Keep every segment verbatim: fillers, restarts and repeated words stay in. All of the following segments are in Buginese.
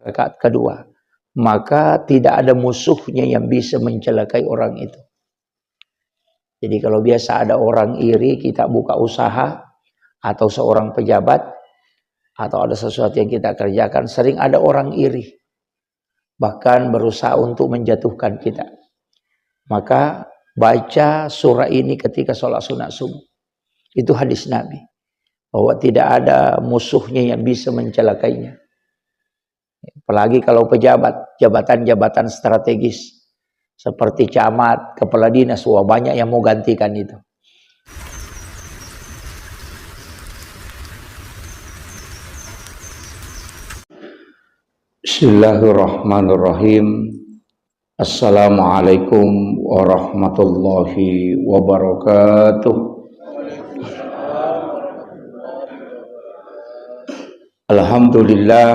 rakaat kedua, maka tidak ada musuhnya yang bisa mencelakai orang itu. Jadi kalau biasa ada orang iri, kita buka usaha, atau seorang pejabat, atau ada sesuatu yang kita kerjakan, sering ada orang iri. Bahkan berusaha untuk menjatuhkan kita. Maka baca surah ini ketika sholat sunat subuh. Itu hadis Nabi. Bahwa tidak ada musuhnya yang bisa mencelakainya. Apalagi kalau pejabat, jabatan-jabatan strategis. Seperti camat, kepala dinas, wah, banyak yang mau gantikan itu. Bismillahirrahmanirrahim. Assalamualaikum warahmatullahi wabarakatuh. Alhamdulillah.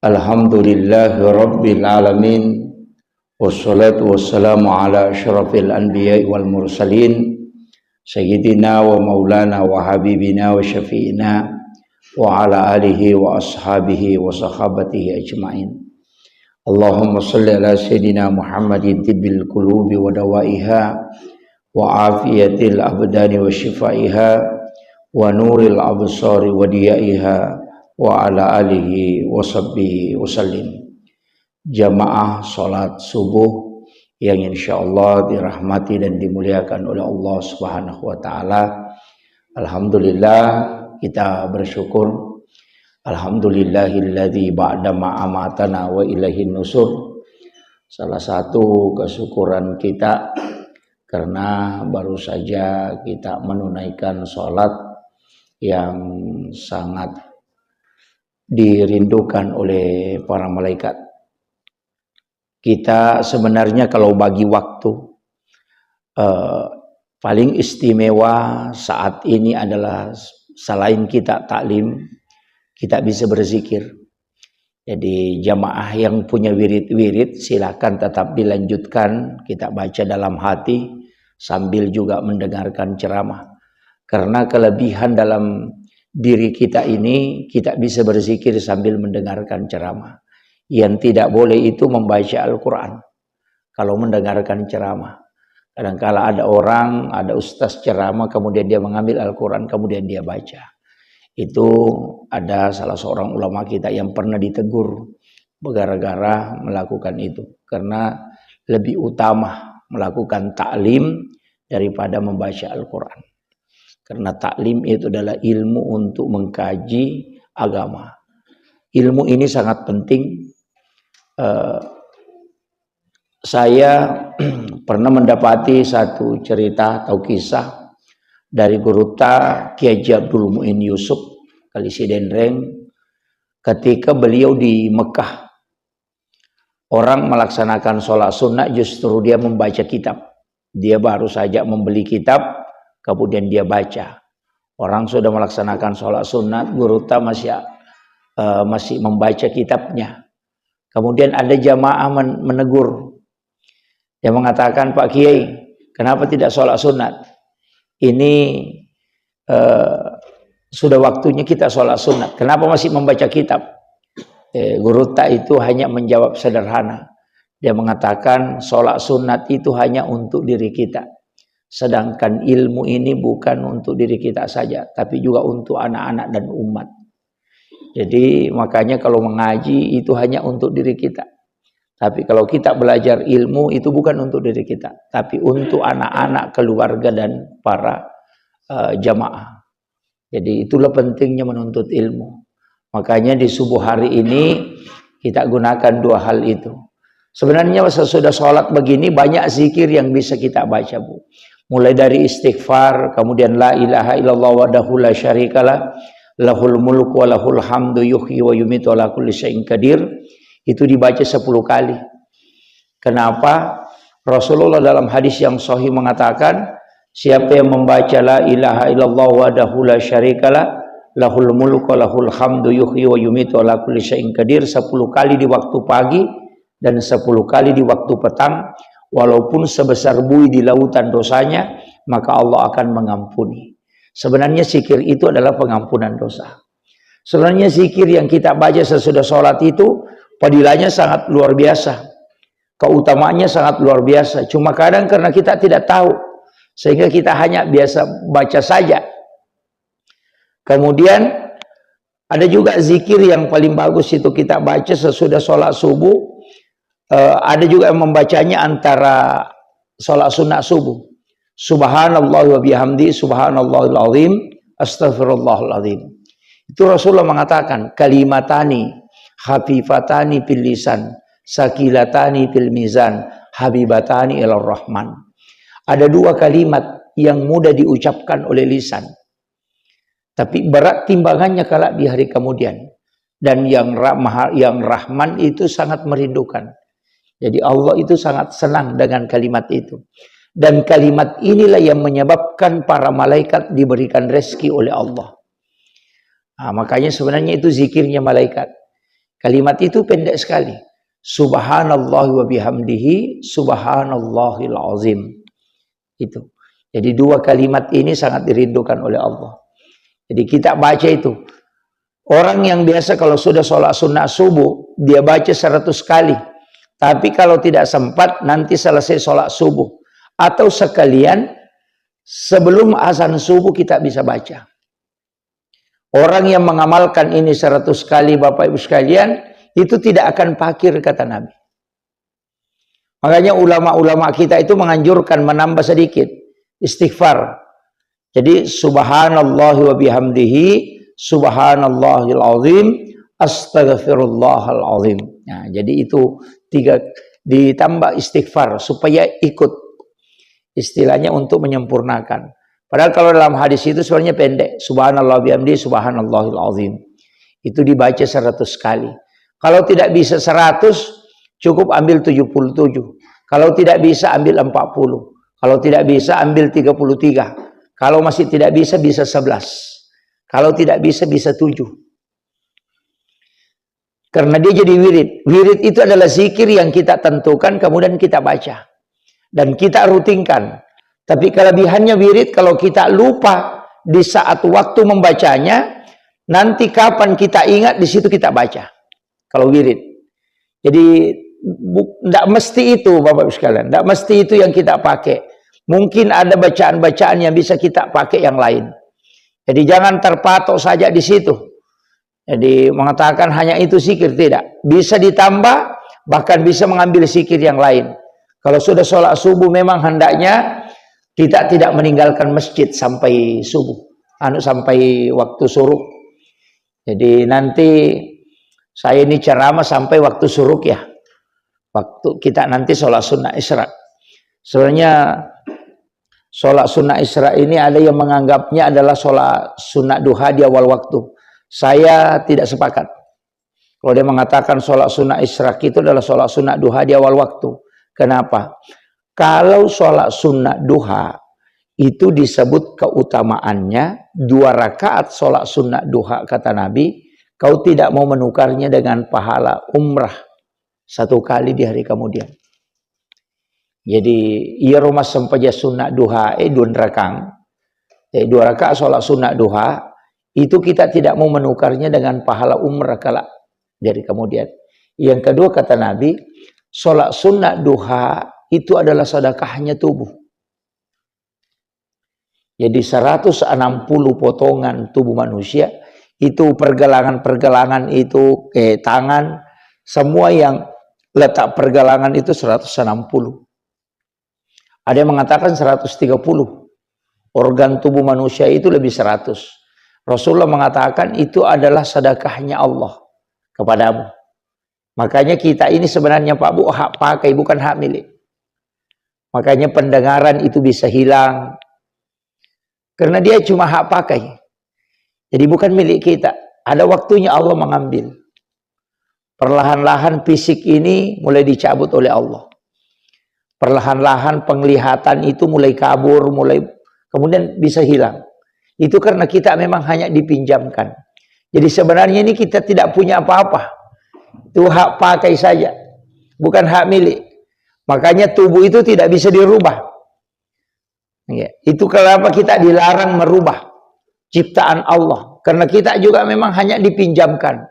Alhamdulillahi rabbil alamin. Wassalatu wassalamu ala asyrafil anbiya'i wal mursalin, sayyidina wa maulana wa habibina wa syafi'ina, wa ala alihi wa ashabihi wa sahabatihi ajma'in. Allahumma salli ala sayyidina Muhammadin tibbil qulubi wa dawaiha, wa afiyatil abdani wa shifaiha, wa nuril absari wa diyaiha, wa ala alihi wa sahbihi wa sallim. Jamaah salat subuh yang insyaallah dirahmati dan dimuliakan oleh Allah Subhanahu wa taala. Alhamdulillah, kita bersyukur. Alhamdulillahilladzi ba'da ma amatana wa ilaihin nusur. Salah satu kesyukuran kita karena baru saja kita menunaikan salat yang sangat dirindukan oleh para malaikat. Kita sebenarnya kalau bagi waktu, eh, paling istimewa saat ini adalah selain kita taklim, kita bisa berzikir. Jadi jamaah yang punya wirid-wirid silakan tetap dilanjutkan, kita baca dalam hati sambil juga mendengarkan ceramah. Karena kelebihan dalam diri kita ini, kita bisa berzikir sambil mendengarkan ceramah. Yang tidak boleh itu membaca Al-Quran kalau mendengarkan ceramah. Kadangkala ada orang, ada ustaz ceramah, kemudian dia mengambil Al-Quran, kemudian dia baca. Itu ada salah seorang ulama kita yang pernah ditegur gara-gara melakukan itu. Karena lebih utama melakukan taklim daripada membaca Al-Quran. Karena taklim itu adalah ilmu untuk mengkaji agama. Ilmu ini sangat penting. Eh, saya pernah mendapati satu cerita atau kisah dari gurutta Kiai Haji Abdul Muin Yusuf Kalisi Denreng, ketika beliau di Mekah. Orang melaksanakan sholat sunnah justru dia membaca kitab. Dia baru saja membeli kitab, kemudian dia baca. Orang sudah melaksanakan sholat sunat, gurutta masih, eh, masih membaca kitabnya. Kemudian ada jamaah men-, menegur. Dia mengatakan, "Pak Kiai, kenapa tidak sholat sunat? Ini, eh, sudah waktunya kita sholat sunat. Kenapa masih membaca kitab?" Eh, gurutta itu hanya menjawab sederhana. Dia mengatakan, "Sholat sunat itu hanya untuk diri kita. Sedangkan ilmu ini bukan untuk diri kita saja, tapi juga untuk anak-anak dan umat." Jadi, makanya kalau mengaji itu hanya untuk diri kita. Tapi kalau kita belajar ilmu, itu bukan untuk diri kita, tapi untuk anak-anak, keluarga, dan para, eh, jamaah. Jadi, itulah pentingnya menuntut ilmu. Makanya di subuh hari ini kita gunakan dua hal itu. Sebenarnya sesudah sholat begini banyak zikir yang bisa kita baca, Bu. Mulai dari istighfar, kemudian la ilaha illallah wahdahu la syarikalah, lahul mulku wa lahul hamdu yuhyi wa yumitu ala kulli syai'in qadir. Itu dibaca sepuluh kali. Kenapa? Rasulullah dalam hadis yang sahih mengatakan, siapa yang membaca la ilaha illallah wahdahu la syarikalah, lahul mulku wa lahul hamdu yuhyi wa yumitu ala kulli syai'in qadir, sepuluh kali di waktu pagi dan sepuluh kali di waktu petang, walaupun sebesar bui di lautan dosanya, maka Allah akan mengampuni. Sebenarnya zikir itu adalah pengampunan dosa. Sebenarnya zikir yang kita baca sesudah sholat itu fadilahnya sangat luar biasa. Keutamaannya sangat luar biasa. Cuma kadang karena kita tidak tahu, sehingga kita hanya biasa baca saja. Kemudian ada juga zikir yang paling bagus itu kita baca sesudah sholat subuh. Eh, ada juga yang membacanya antara sholat sunnah subuh. Subhanallah wa bihamdi, subhanallahil azim, astagfirullahaladzim. Itu Rasulullah mengatakan, kalimatani hafifatani fil lisan, sakilatani fil mizan, habibatani ilar rahman. Ada dua kalimat yang mudah diucapkan oleh lisan, tapi berat timbangannya kelak di hari kemudian. Dan yang ra-, maha-, yang Rahman itu sangat merindukan. Jadi Allah itu sangat senang dengan kalimat itu. Dan kalimat inilah yang menyebabkan para malaikat diberikan rezeki oleh Allah. Nah, makanya sebenarnya itu zikirnya malaikat. Kalimat itu pendek sekali. Subhanallah wa bihamdihi, subhanallahil azim. Itu. Jadi dua kalimat ini sangat dirindukan oleh Allah. Jadi kita baca itu. Orang yang biasa kalau sudah sholat sunnah subuh, dia baca seratus kali. Tapi kalau tidak sempat, nanti selesai sholat subuh. Atau sekalian, sebelum azan subuh kita bisa baca. Orang yang mengamalkan ini seratus kali, Bapak Ibu sekalian, itu tidak akan fakir, kata Nabi. Makanya ulama-ulama kita itu menganjurkan menambah sedikit istighfar. Jadi, subhanallah wa bihamdihi, subhanallahil azim, astagfirullahal azim. Nah, jadi itu tiga, ditambah istighfar supaya ikut, istilahnya untuk menyempurnakan. Padahal kalau dalam hadis itu sebenarnya pendek, subhanallah bihamdi, subhanallahil azim. Itu dibaca seratus kali. Kalau tidak bisa seratus, cukup ambil tujuh puluh tujuh. Kalau tidak bisa, ambil empat puluh. Kalau tidak bisa, ambil tiga puluh tiga. Kalau masih tidak bisa, bisa sebelas. Kalau tidak bisa, bisa tujuh. Karena dia jadi wirid. Wirid itu adalah zikir yang kita tentukan, kemudian kita baca. Dan kita rutinkan. Tapi kelebihannya wirid, kalau kita lupa di saat waktu membacanya, nanti kapan kita ingat, di situ kita baca. Kalau wirid. Jadi, bu-, ndak mesti itu, Bapak Ibu sekalian. Ndak mesti itu yang kita pakai. Mungkin ada bacaan-bacaan yang bisa kita pakai yang lain. Jadi, jangan terpatok saja di situ. Jadi, mengatakan hanya itu zikir, tidak. Bisa ditambah, bahkan bisa mengambil zikir yang lain. Kalau sudah sholat subuh, memang hendaknya kita tidak meninggalkan masjid sampai subuh. Anu, sampai waktu syuruk. Jadi, nanti saya ini ceramah sampai waktu syuruk, ya. Waktu kita nanti sholat sunnah Isra. Sebenarnya sholat sunnah Isra ini ada yang menganggapnya adalah sholat sunnah duha di awal waktu. Saya tidak sepakat. Kalau dia mengatakan sholat sunnah Isra itu adalah sholat sunnah duha di awal waktu. Kenapa? Kalau sholat sunnah duha itu disebut keutamaannya, dua rakaat sholat sunnah duha, kata Nabi, kau tidak mau menukarnya dengan pahala umrah satu kali di hari kemudian. Jadi, iyaro massempajang sunna duha e dua rakang, eh, dua rakaat sholat sunna duha, itu kita tidak mau menukarnya dengan pahala umrah kelak dari kemudian. Yang kedua, kata Nabi, sholat sunna duha itu adalah sedekahnya tubuh. Jadi, seratus enam puluh potongan tubuh manusia, itu pergelangan-pergelangan itu, eh, tangan, semua yang letak pergelangan itu seratus enam puluh. Ada yang mengatakan seratus tiga puluh. Organ tubuh manusia itu lebih seratus. Rasulullah mengatakan itu adalah sedekahnya Allah kepadamu. Makanya kita ini sebenarnya, Pak Bu, hak pakai, bukan hak milik. Makanya pendengaran itu bisa hilang. Karena dia cuma hak pakai. Jadi bukan milik kita. Ada waktunya Allah mengambil. Perlahan-lahan fisik ini mulai dicabut oleh Allah. Perlahan-lahan penglihatan itu mulai kabur, mulai kemudian bisa hilang. Itu karena kita memang hanya dipinjamkan. Jadi sebenarnya ini kita tidak punya apa-apa. Itu hak pakai saja. Bukan hak milik. Makanya tubuh itu tidak bisa dirubah. Ya, itu kenapa kita dilarang merubah ciptaan Allah. Karena kita juga memang hanya dipinjamkan.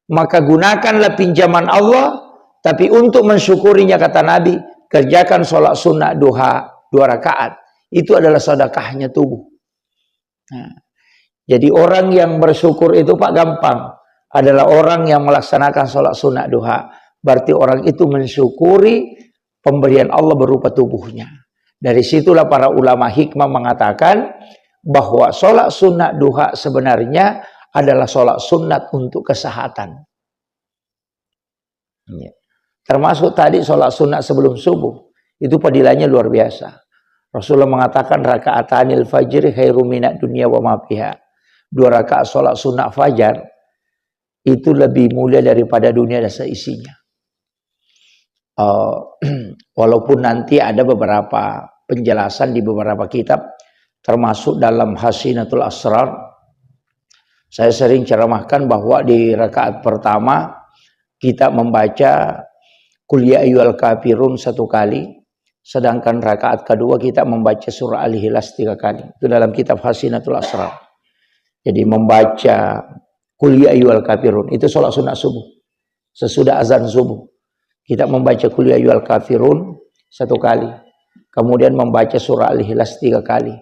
Maka gunakanlah pinjaman Allah, tapi untuk mensyukurinya, kata Nabi, kerjakan sholat sunnah duha dua rakaat. Itu adalah sedekahnya tubuh. Nah, jadi orang yang bersyukur itu, Pak, gampang. Adalah orang yang melaksanakan sholat sunnah duha. Berarti orang itu mensyukuri pemberian Allah berupa tubuhnya. Dari situlah para ulama hikmah mengatakan bahwa sholat sunnah duha sebenarnya adalah sholat sunat untuk kesehatan. Iya. Termasuk tadi sholat sunat sebelum subuh. Itu fadilahnya luar biasa. Rasulullah mengatakan, "Rakaatanil fajri khairu minad dunya wa ma fiha." Dua rakaat sholat sunat fajar itu lebih mulia daripada dunia dan seisinya. Eh, walaupun nanti ada beberapa penjelasan di beberapa kitab, termasuk dalam Hasinatul Asrar, saya sering ceramahkan bahwa di rakaat pertama kita membaca Qul ya ayyuhal kafirun satu kali, sedangkan rakaat kedua kita membaca surah Al-Ikhlas tiga kali. Itu dalam kitab Hasinatul Asrar. Jadi membaca Qul ya ayyuhal kafirun, itu sholat sunat subuh. Sesudah azan subuh, kita membaca Qul ya ayyuhal kafirun satu kali. Kemudian membaca surah Al-Ikhlas tiga kali.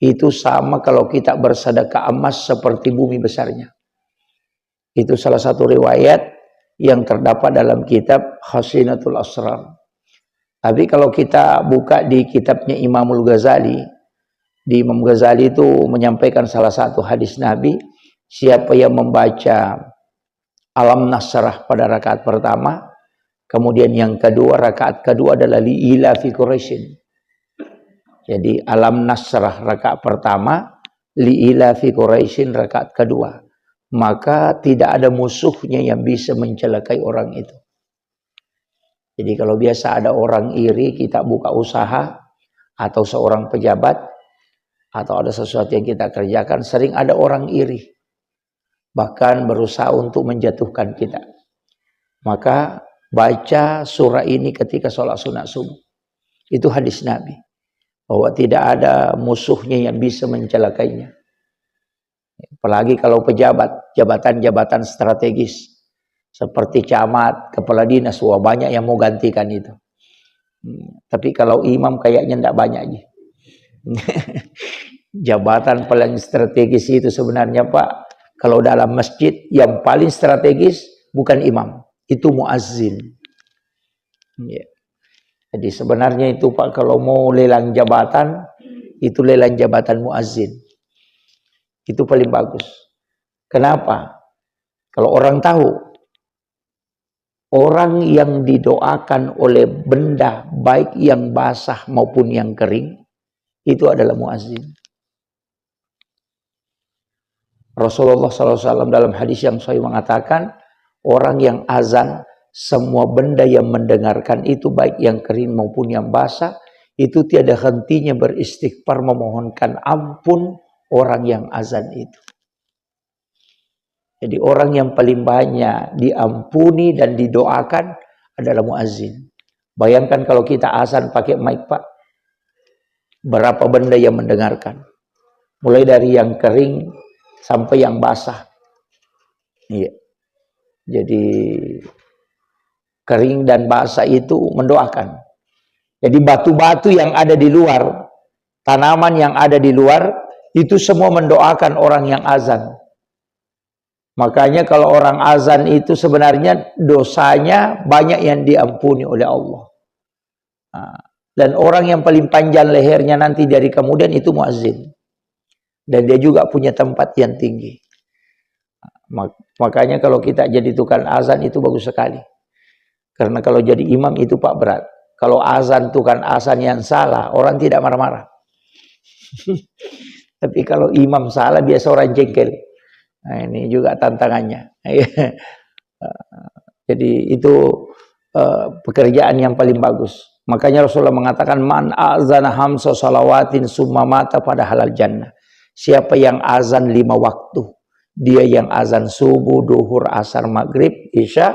Itu sama kalau kita bersedekah emas seperti bumi besarnya. Itu salah satu riwayat yang terdapat dalam kitab Hasinatul Asrar. Tapi kalau kita buka di kitabnya Imamul Ghazali, di Imam Ghazali itu menyampaikan salah satu hadis Nabi, siapa yang membaca Alam Nasrah pada rakaat pertama, kemudian yang kedua, rakaat kedua adalah Li ila fi Quraisyin. Jadi Alam Nasrah rakaat pertama, Li ila fi Quraisyin rakaat kedua. Maka tidak ada musuhnya yang bisa mencelakai orang itu. Jadi kalau biasa ada orang iri, kita buka usaha, atau seorang pejabat, atau ada sesuatu yang kita kerjakan, sering ada orang iri. Bahkan berusaha untuk menjatuhkan kita. Maka baca surah ini ketika sholat sunat subuh. Itu hadis Nabi. Bahwa tidak ada musuhnya yang bisa mencelakainya. Apalagi kalau pejabat, jabatan-jabatan strategis. Seperti camat, kepala dinas, wah, banyak yang mau gantikan itu. Hmm, tapi kalau imam kayaknya ndak banyak ji. Jabatan paling strategis itu sebenarnya, Pak, kalau dalam masjid yang paling strategis bukan imam, itu muazzin. Iya. Jadi sebenarnya itu, Pak, kalau mau lelang jabatan, itu lelang jabatan muazzin. Itu paling bagus. Kenapa? Kalau orang tahu, orang yang didoakan oleh benda baik yang basah maupun yang kering, itu adalah muazzin. Rasulullah sallallahu alaihi wasallam dalam hadis yang sahih mengatakan, orang yang azan, semua benda yang mendengarkan itu, baik yang kering maupun yang basah, itu tiada hentinya beristighfar, memohonkan ampun orang yang azan itu. Jadi orang yang paling banyak diampuni dan didoakan adalah muazzin. Bayangkan kalau kita azan pakai mic, Pak. Berapa benda yang mendengarkan. Mulai dari yang kering sampai yang basah. Iya. Jadi kering dan basah itu mendoakan. Jadi batu-batu yang ada di luar, tanaman yang ada di luar, itu semua mendoakan orang yang azan. Makanya kalau orang azan itu sebenarnya dosanya banyak yang diampuni oleh Allah. Nah, dan orang yang paling panjang lehernya nanti dari kemudian itu muazzin. Dan dia juga punya tempat yang tinggi. Mak-, makanya kalau kita jadi tukang azan itu bagus sekali. Karena kalau jadi imam itu, Pak, berat. Kalau azan, tukang azan yang salah, orang tidak marah-marah. Tapi kalau imam salah, biasa orang jengkel. Nah, ini juga tantangannya. Jadi itu, eh, pekerjaan yang paling bagus. Makanya Rasulullah mengatakan, "Man azana hamsa salawatin summa mata pada halal jannah." Siapa yang azan lima waktu, dia yang azan subuh, duhur, asar, maghrib, isya,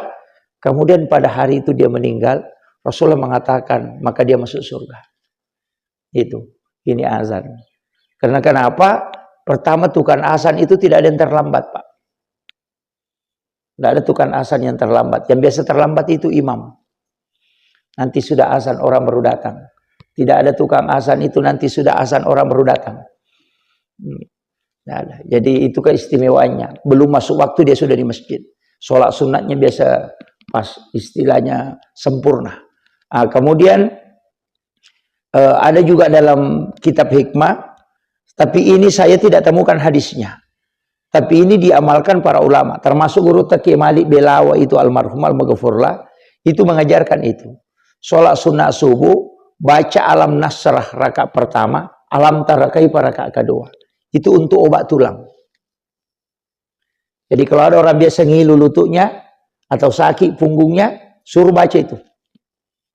kemudian pada hari itu dia meninggal, Rasulullah mengatakan, maka dia masuk surga. Itu, ini azan. Karena kenapa? Pertama, tukang azan itu tidak ada yang terlambat, Pak. Tidak ada tukang azan yang terlambat. Yang biasa terlambat itu imam. Nanti sudah azan, orang baru datang. Tidak ada tukang azan itu, nanti sudah azan, orang baru datang. Hmm. Tidak ada. Jadi itu keistimewaannya. Belum masuk waktu, dia sudah di masjid. Sholat sunatnya biasa pas, istilahnya sempurna. Ah, kemudian, eh, ada juga dalam kitab hikmah, tapi ini saya tidak temukan hadisnya. Tapi ini diamalkan para ulama, termasuk Gurutta Kiai Malik Belawa itu, almarhum, almaghfurlah, itu mengajarkan itu. Sholat sunnah subuh, baca Alam Nasrah rakaat pertama, Alam Tara Kaifa rakaat kedua. Itu untuk obat tulang. Jadi kalau ada orang biasa ngilu lututnya atau sakit punggungnya, suruh baca itu.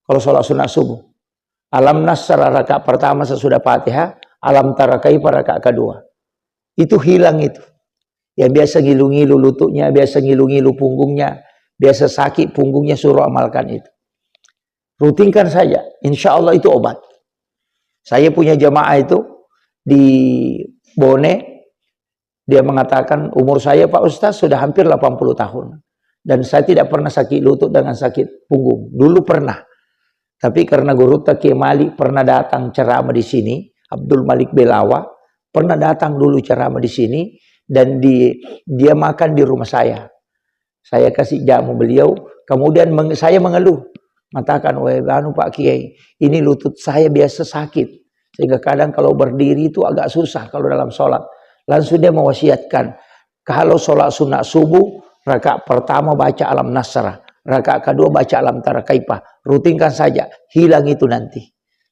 Kalau sholat sunnah subuh. Alam Nasrah rakaat pertama sesudah Fatihah, Alam Tara Kaifa rakaat kedua. Itu hilang itu. Yang biasa ngilu-ngilu lututnya, biasa ngilu-ngilu punggungnya, biasa sakit punggungnya, suruh amalkan itu. Rutinkan saja, insya Allah itu obat. Saya punya jamaah itu di Bone, dia mengatakan, "Umur saya, Pak Ustaz, sudah hampir delapan puluh tahun. Dan saya tidak pernah sakit lutut dengan sakit punggung. Dulu pernah. Tapi karena Gurutta Kiai Malik pernah datang ceramah di sini, Abdul Malik Belawa, pernah datang dulu ceramah di sini, dan di, dia makan di rumah saya. Saya kasih jamu beliau, kemudian meng-, saya mengeluh, mengatakan, 'Weh, anu, Pak Kiai, ini lutut saya biasa sakit, sehingga kadang kalau berdiri itu agak susah kalau dalam sholat.' Langsung dia mewasiatkan, kalau sholat sunat subuh, rakaat pertama baca Alam Nasrah, rakaat kedua baca Alam Tara Kaifa. Rutinkan saja, hilang itu nanti."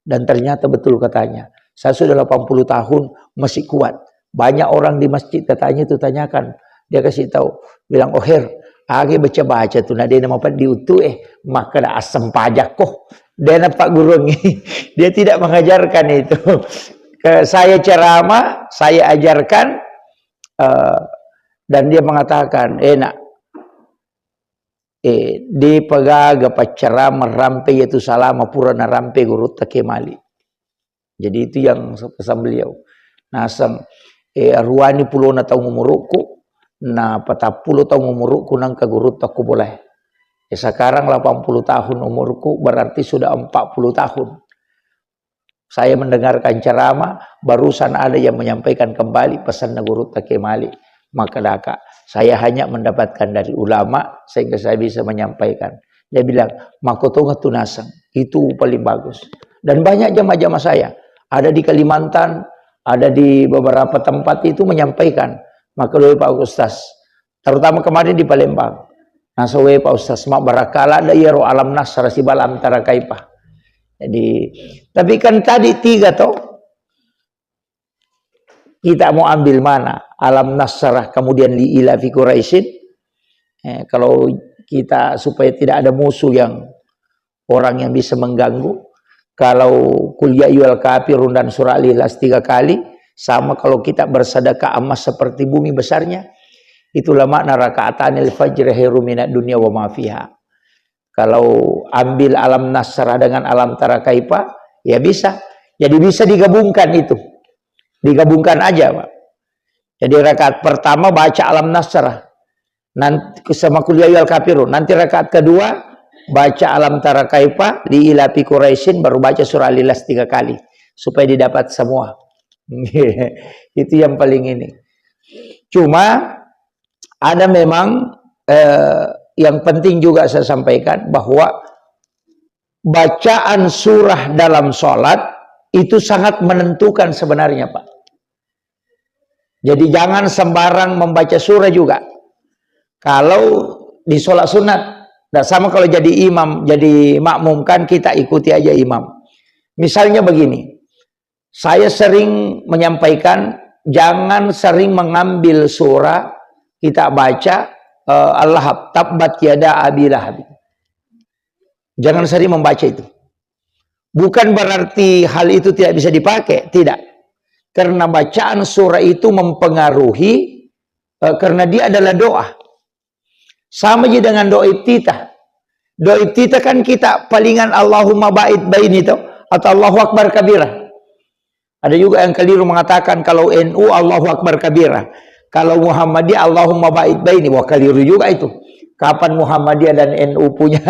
Dan ternyata betul katanya. Saya sudah delapan puluh tahun, masih kuat. Banyak orang di masjid katanya itu tanyakan. Dia kasih tahu, bilang, "Oh, Her, age baca-baca tu, na de' na mapeddi uttu e, makkeda assempajakko." De' na paggurungngi. Dia tidak mengajarkan itu. Ke saya ceramah, saya ajarkan, eh, dan dia mengatakan, "Eh, nak, eh, de' pa gaga paccarama rampe, iya tu salama pura narampe Gurutta Kiai Malik." Jadi itu yang pesan beliau. Naseng, eh, aruani pulona taung umurukku, na patappulo taung umurukku nangka Gurutta ku bolae. Eh, sekarang delapan puluh tahun umurku, berarti sudah empat puluh tahun. Saya mendengarkan ceramah, barusan ada yang menyampaikan kembali pesanna Gurutta Kiai Malik. Makkedaka, "Saya hanya mendapatkan dari ulama sehingga saya bisa menyampaikan." Dia bilang, "Makkotongeng tu naseng, itu paling bagus." Dan banyak jamaah-jamaah saya, ada di Kalimantan, ada di beberapa tempat itu menyampaikan, "Makkedoi Pak Ustaz." Terutama kemarin di Palembang. Naseng, "Weh, Pak Ustaz, mabbarakala ada iyaro Alam Nasrah sibawa Alam Tara Kaifa." Jadi, tapi kan tadi tiga toh, kita mau ambil mana? Alam Nasrah, kemudian Li Ila Fi Quraisyin. Eh, kalau kita, supaya tidak ada musuh yang, orang yang bisa mengganggu. Kalau Qul Ya Ayyuhal Kafirun dan surah Al-Ikhlas tiga kali, sama kalau kita bersedekah emas seperti bumi besarnya. Itulah makna rakaatanil fajri khairum minad dunya wa ma fiha. Kalau ambil Alam Nasrah dengan Alam Tara Kaifa, ya bisa. Jadi bisa digabungkan itu. Digabungkan aja, Pak. Jadi rakaat pertama baca Alam Nasrah. Nanti sama Qul Ya Ayyuhal Kafirun. Nanti rakaat kedua baca Alam Tara Kaifa, Li Ila Fi Quraisyin, baru baca surah Al-Ikhlas tiga kali supaya didapat semua. Itu yang paling ini. Cuma ada memang, eh, yang penting juga saya sampaikan bahwa bacaan surah dalam sholat itu sangat menentukan sebenarnya, Pak. Jadi jangan sembarang membaca surah juga. Kalau di sholat sunat, nah, sama kalau jadi imam, jadi makmum, kan kita ikuti aja imam. Misalnya begini, saya sering menyampaikan, jangan sering mengambil surah kita baca, eh, Al-Lahab, tabbat yada Abi Lahab. Jangan sering membaca itu. Bukan berarti hal itu tidak bisa dipakai, tidak. Karena bacaan surah itu mempengaruhi, eh, karena dia adalah doa. Sama aja dengan doa iftitah. Doa iftitah kan kita palingan Allahumma ba'id baini toh, atau Allahu Akbar kabira. Ada juga yang keliru mengatakan kalau N U Allahu Akbar kabira. Kalau Muhammadiyah Allahumma ba'id baini. Wah, keliru juga itu. Kapan Muhammadiyah dan N U punya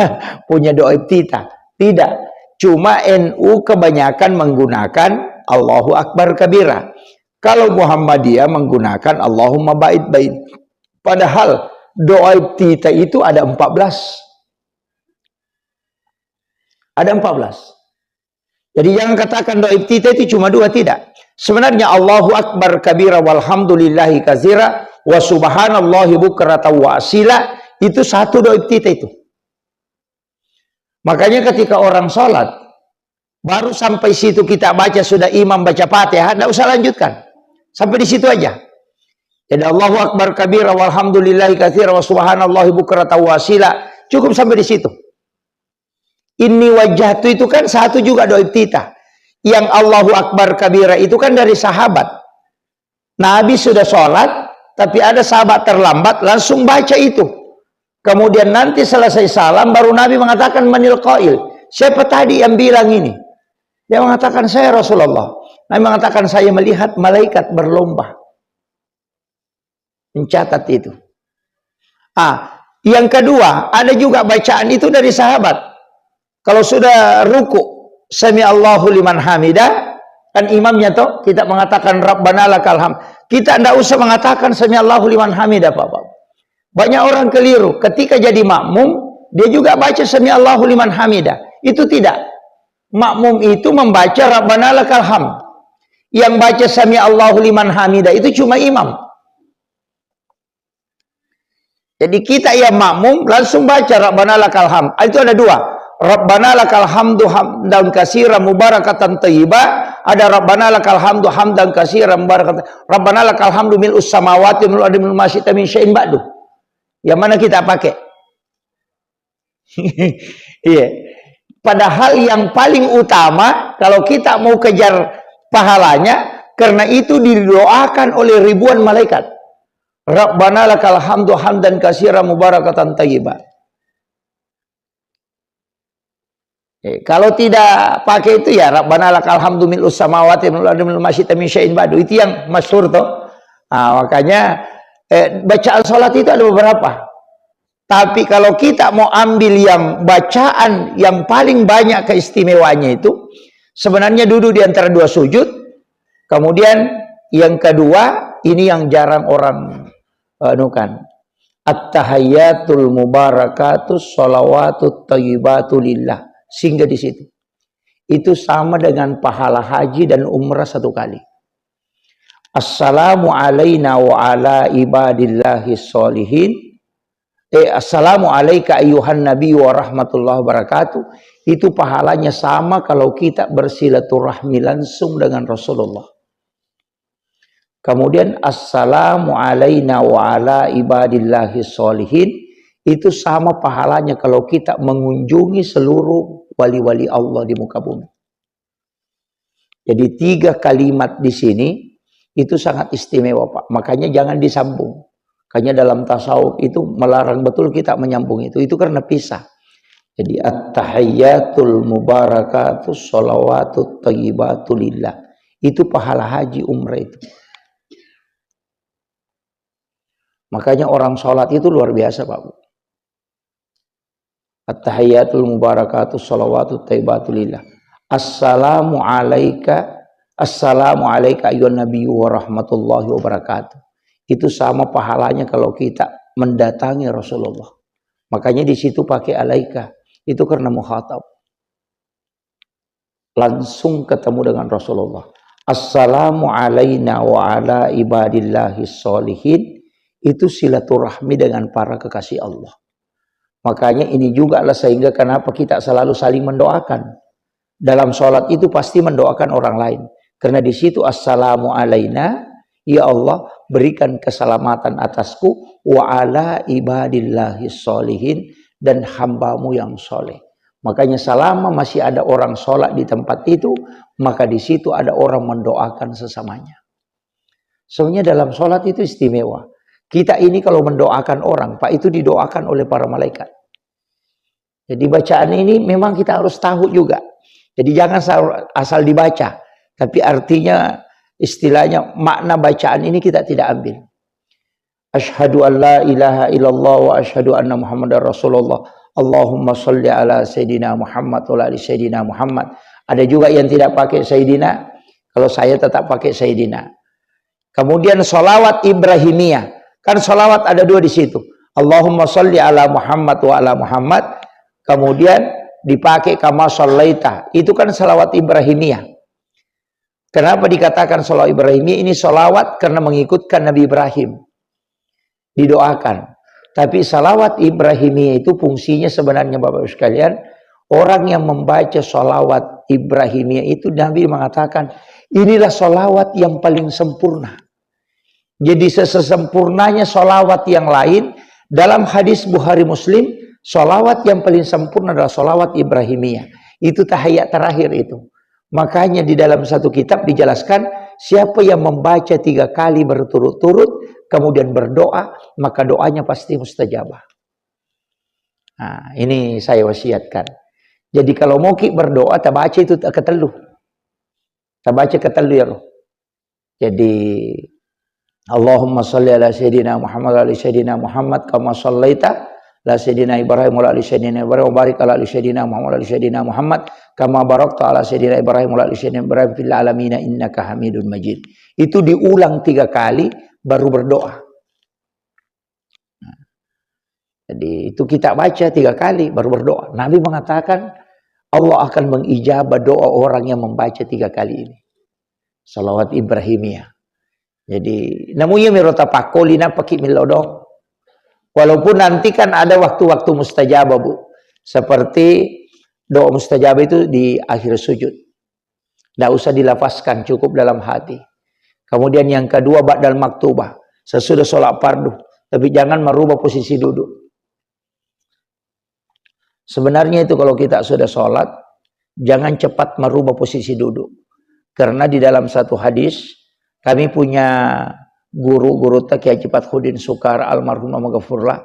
punya doa iftitah? Tidak. Cuma N U kebanyakan menggunakan Allahu Akbar kabira. Kalau Muhammadiyah menggunakan Allahumma ba'id baini. Padahal doa iftitah itu ada empat belas. Ada empat belas. Jadi jangan katakan doa iftitah itu cuma dua, tidak. Sebenarnya Allahu Akbar kabira walhamdulillahi katsira wa subhanallahi bukratan wa asila itu satu doa iftitah itu. Makanya ketika orang sholat, baru sampai situ kita baca sudah imam baca Fatihah, nggak usah lanjutkan. Sampai di situ aja. Jadi Allahu Akbar kabira walhamdulillahi katsira wa subhanallahi bukratan wa asila. Cukup sampai di situ. Inni wajjahtu itu kan satu juga doa iftitah. Yang Allahu Akbar kabira itu kan dari sahabat. Nabi sudah sholat, tapi ada sahabat terlambat, langsung baca itu. Kemudian nanti selesai salam, baru Nabi mengatakan, "Manil qail?" Siapa tadi yang bilang ini? Dia mengatakan, "Saya Rasulullah." Nabi mengatakan, "Saya melihat malaikat berlomba." Mencatat itu. Ah, yang kedua, ada juga bacaan itu dari sahabat. Kalau sudah ruku, sami Allahu liman hamida, kan imamnya toh, kita mengatakan Rabbana lakal hamd. Kita ndak usah mengatakan sami Allahu liman hamida, Bapak. Banyak orang keliru. Ketika jadi makmum, dia juga baca sami Allahu liman hamida. Itu tidak. Makmum itu membaca Rabbana lakal hamd. Yang baca sami Allahu liman hamida itu cuma imam. Jadi kita yang makmum langsung baca Rabbana lakal hamd. Ah, itu ada dua. Rabbana lakal hamdu hamdan katsira mubarakatan thayyiba. Ada Rabbana lakal hamdu hamdan katsira mubarakatan. Rabbana lakal hamdu mil'us samawati mil'u ardi mil'u ma syi'ta min syai'in ba'du. Yang mana kita pakai? Iya. Padahal yang paling utama kalau kita mau kejar pahalanya, karena itu didoakan oleh ribuan malaikat. Rabbana lakal hamdu hamdan katsira mubarakatan thayyiba. Eh, kalau tidak pakai itu ya Rabbana lakal hamdu mil'us samawati mil'u ardi mil'u ma syi'ta min syai'in ba'du. Itu yang masyhur toh. Ah, makanya eh, bacaan salat itu ada beberapa. Tapi kalau kita mau ambil yang bacaan yang paling banyak keistimewaannya itu sebenarnya duduk di antara dua sujud. Kemudian yang kedua ini yang jarang orang anukan. At-tahayyatul mubarakatus shalawatut thayyibatu lillah. Singgah di situ. Itu sama dengan pahala haji dan umrah satu kali. Assalamu alaina wa ala ibadillahi sholihin. Eh, assalamu alaika ayyuhan nabi wa rahmatullahi wabarakatuh. Itu pahalanya sama kalau kita bersilaturahmi langsung dengan Rasulullah. Kemudian assalamu alaina wa ala ibadillahi sholihin. Itu sama pahalanya kalau kita mengunjungi seluruh wali-wali Allah di muka bumi. Jadi tiga kalimat di sini itu sangat istimewa, Pak. Makanya jangan disambung. Makanya dalam tasawuf itu melarang betul kita menyambung itu. Itu karena pisah. Jadi at-tahayyatul mubarakatus shalawatut thayyibatu lillah. Itu pahala haji umrah itu. Makanya orang sholat itu luar biasa, Pak Bu. At-tahiyyatul mubarakatus shalawatut thayyibatu lillah. Assalamu alaika, assalamu alaika ayyuhan nabiyyu wa rahmatullahi wabarakatuh. Itu sama pahalanya kalau kita mendatangi Rasulullah. Makanya di situ pakai alaika. Itu karena mukhatab. Langsung ketemu dengan Rasulullah. Assalamu alaina wa ala ibadillahi sholihin. Itu silaturahmi dengan para kekasih Allah. Makanya ini juga lah sehingga kenapa kita selalu saling mendoakan. Dalam sholat itu pasti mendoakan orang lain. Karena di situ assalamu alaina, ya Allah berikan keselamatan atasku, wa ala ibadillahi sholihin, dan hambamu yang soleh. Makanya selama masih ada orang sholat di tempat itu, maka di situ ada orang mendoakan sesamanya. Sebenarnya dalam sholat itu istimewa. Kita ini kalau mendoakan orang, Pak, itu didoakan oleh para malaikat. Jadi bacaan ini memang kita harus tahu juga. Jadi jangan asal, asal dibaca. Tapi artinya, istilahnya, makna bacaan ini kita tidak ambil. Asyhadu an la ilaha illallah wa asyhadu anna Muhammadar Rasulullah. Allahumma sholli ala Sayyidina Muhammad wa ala ali Sayyidina Muhammad. Ada juga yang tidak pakai Sayyidina. Kalau saya tetap pakai Sayyidina. Kemudian salawat Ibrahimiyah. Kan salawat ada dua di situ. Allahumma sholli ala Muhammad wa ala Muhammad. Kemudian dipakai kama shallaita. Itu kan salawat Ibrahimiyah. Kenapa dikatakan salawat Ibrahimiyah? Ini salawat karena mengikutkan Nabi Ibrahim. Didoakan. Tapi salawat Ibrahimiyah itu fungsinya sebenarnya, Bapak Ibu sekalian, orang yang membaca salawat Ibrahimiyah itu, Nabi mengatakan, "Inilah salawat yang paling sempurna." Jadi, sesempurnanya salawat yang lain, dalam hadis Bukhari Muslim, salawat yang paling sempurna adalah salawat Ibrahimiyah. Itu tahiyat terakhir itu. Makanya di dalam satu kitab dijelaskan, siapa yang membaca tiga kali berturut-turut, kemudian berdoa, maka doanya pasti mustajabah. Nah, ini saya wasiatkan. Jadi kalau mau ki berdoa, tabaca itu ketellu. Tabaca ketellu ya, Roh. Jadi, Allahumma shalli ala Sayyidina Muhammad wa ala ali Sayyidina Muhammad kama shallaita ala Sayyidina Ibrahim wa ala ali Sayyidina Ibrahim wa barik ala ali Sayyidina Muhammad wa ala ali Sayyidina Muhammad kama barakta ala Sayyidina Ibrahim wa ala ali Sayyidina Ibrahim fil alamin innaka Hamidun Majid. Itu diulang tiga kali baru berdoa. Nah, jadi itu kita baca tiga kali baru berdoa. Nabi mengatakan Allah akan mengijabah doa orang yang membaca tiga kali ini. Salawat Ibrahimiyah. Jadi, namu iya miro tapakkoli, napaki millau doang. Walaupun nanti kan ada waktu-waktu mustajabah, Bu. Seperti doa mustajabah itu di akhir sujud. Nggak usah dilafazkan, cukup dalam hati. Kemudian yang kedua, ba'dal maktubah. Sesudah sholat fardu. Tapi jangan merubah posisi duduk. Sebenarnya itu kalau kita sudah sholat, jangan cepat merubah posisi duduk. Karena di dalam satu hadis, kami punya guru, guru Kiai Haji Fathudin Sukar, almarhum, Allahumma ghafurlah,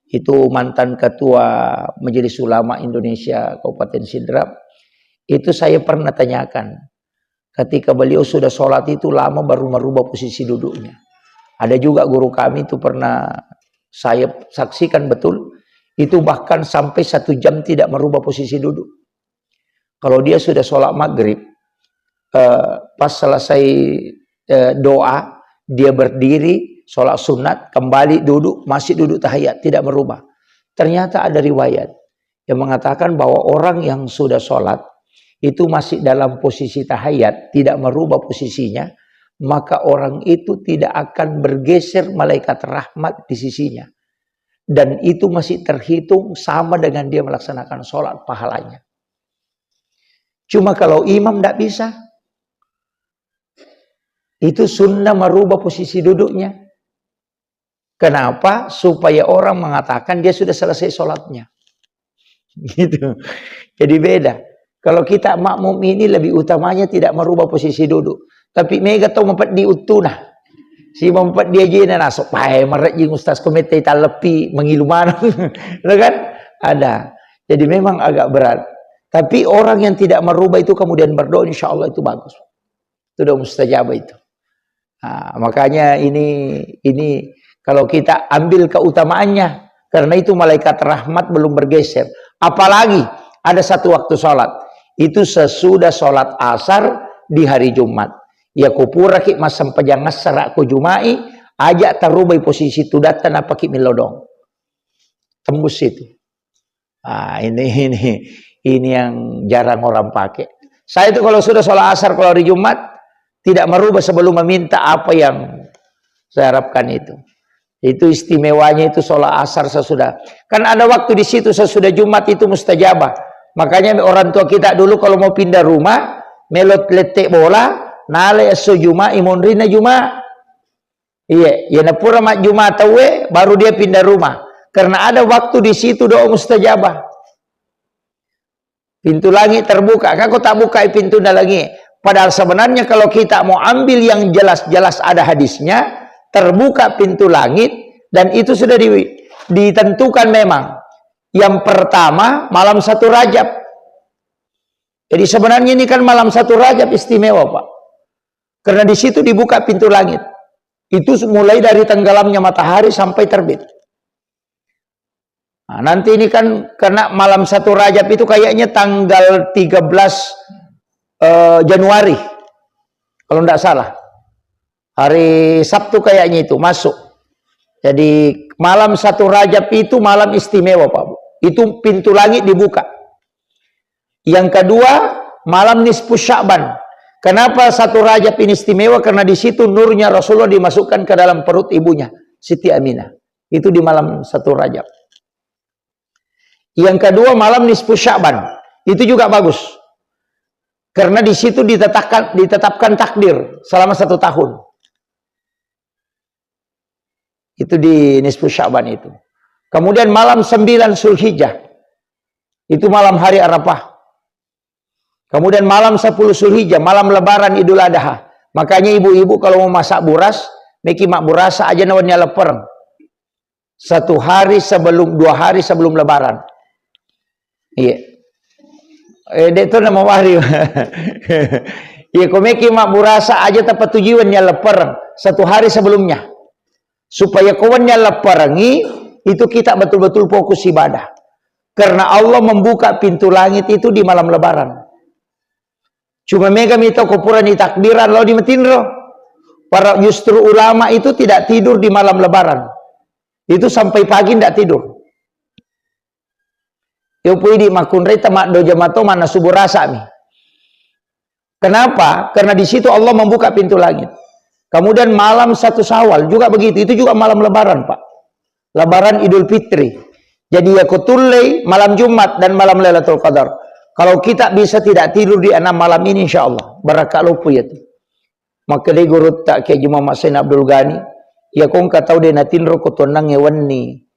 itu mantan ketua Majelis Ulama Indonesia Kabupaten Sidrap, itu saya pernah tanyakan, ketika beliau sudah sholat itu lama baru merubah posisi duduknya. Ada juga guru kami itu pernah saya saksikan betul, itu bahkan sampai satu jam tidak merubah posisi duduk. Kalau dia sudah sholat maghrib, eh, pas selesai, eh, doa, dia berdiri, sholat sunat, kembali duduk, masih duduk tahiyat, tidak merubah. Ternyata ada riwayat yang mengatakan bahwa orang yang sudah sholat itu masih dalam posisi tahiyat, tidak merubah posisinya, maka orang itu tidak akan bergeser malaikat rahmat di sisinya. Dan itu masih terhitung sama dengan dia melaksanakan sholat pahalanya. Cuma kalau imam ndak bisa, itu sunnah merubah posisi duduknya. Kenapa? Supaya orang mengatakan dia sudah selesai sholatnya. Gitu. Jadi beda. Kalau kita makmum ini lebih utamanya tidak merubah posisi duduk. Tapi mega tau mapeddi uttuna. Si mapeddi ajena naso, pae marejjing ustaz, ko mette talleppi mengilu maneng. Lo kan? Ada. Jadi memang agak berat. Tapi orang yang tidak merubah itu kemudian berdoa, insya Allah itu bagus. Itu doa mustajabah itu. Nah, makanya ini, ini kalau kita ambil keutamaannya, karena itu malaikat rahmat belum bergeser. Apalagi ada satu waktu sholat, itu sesudah sholat asar di hari Jumat. Ya, kupuraki massempajang assara ko Jumai, aja tarubai posisi tudatta, napaki millau doang. Tembus itu. Ah, ini, ini, ini yang jarang orang pakai. Saya itu kalau sudah sholat asar, kalau hari Jumat, tidak merubah sebelum meminta apa yang saya harapkan itu. Itu istimewanya itu sholat asar sesudah. Kan ada waktu di situ sesudah Jumat itu mustajabah. Makanya orang tua kita dulu kalau mau pindah rumah, melot lettek bola, nale esso Juma, imonrina Juma. Iya, iya, napura majjuma tauwe, baru dia pindah rumah. Karena ada waktu di situ doa mustajabah. Pintu langit terbuka. Kako tak buka pintu langit? Padahal sebenarnya kalau kita mau ambil yang jelas-jelas ada hadisnya, terbuka pintu langit dan itu sudah di-, ditentukan memang. Yang pertama, malam satu Rajab. Jadi sebenarnya ini kan malam satu Rajab istimewa, Pak. Karena di situ dibuka pintu langit. Itu mulai dari tenggelamnya matahari sampai terbit. Nah, nanti ini kan kena malam satu Rajab itu kayaknya tanggal tiga belas, eh, Januari. Kalau ndak salah. Hari Sabtu kayaknya itu masuk. Jadi malam satu Rajab itu malam istimewa, Pak Bu. Itu pintu langit dibuka. Yang kedua, malam nisfu Sya'ban. Kenapa satu Rajab ini istimewa? Karena di situ nurnya Rasulullah dimasukkan ke dalam perut ibunya, Siti Aminah. Itu di malam satu Rajab. Yang kedua, malam nisfu Sya'ban. Itu juga bagus. Karena di situ ditetapkan, ditetapkan takdir selama satu tahun. Itu di nisfu Sya'ban itu. Kemudian malam sembilan Zulhijjah. Itu malam hari Arafah. Kemudian malam sepuluh Zulhijjah, malam Lebaran Idul Adha. Makanya ibu-ibu kalau mau masak buras, meki mak burasa aja nawannya lepereng. Satu hari sebelum, dua hari sebelum Lebaran. Iya. Eh, dek tu nama wari. Iya, ko meki mak burasa aja tapatujuiwan ya lepereng. Satu hari sebelumnya. Supaya kawannya leperengi, itu kita betul-betul fokus ibadah. Karena Allah membuka pintu langit itu di malam Lebaran. Cuma mega mita ko purani takbiran lao di matinro. Para justru ulama itu tidak tidur di malam Lebaran. Itu sampai pagi ndak tidur. Yo pui di makunreta maddo jamato mana subuh rasa mi. Kenapa? Karena di situ Allah membuka pintu langit. Kemudian malam satu Syawal juga begitu. Itu juga malam Lebaran, Pak. Lebaran Idul Fitri. Jadi ya kutullei malam Jumat dan malam Lailatul Qadar. Kalau kita bisa tidak tidur di enam malam ini, insya Allah. Barakka loppo ya tu. Makkedai gurutta Kiai Haji Muhammad Sain Abdul Ghani, iya ko engka tau de natinro ko tonnangnge wenni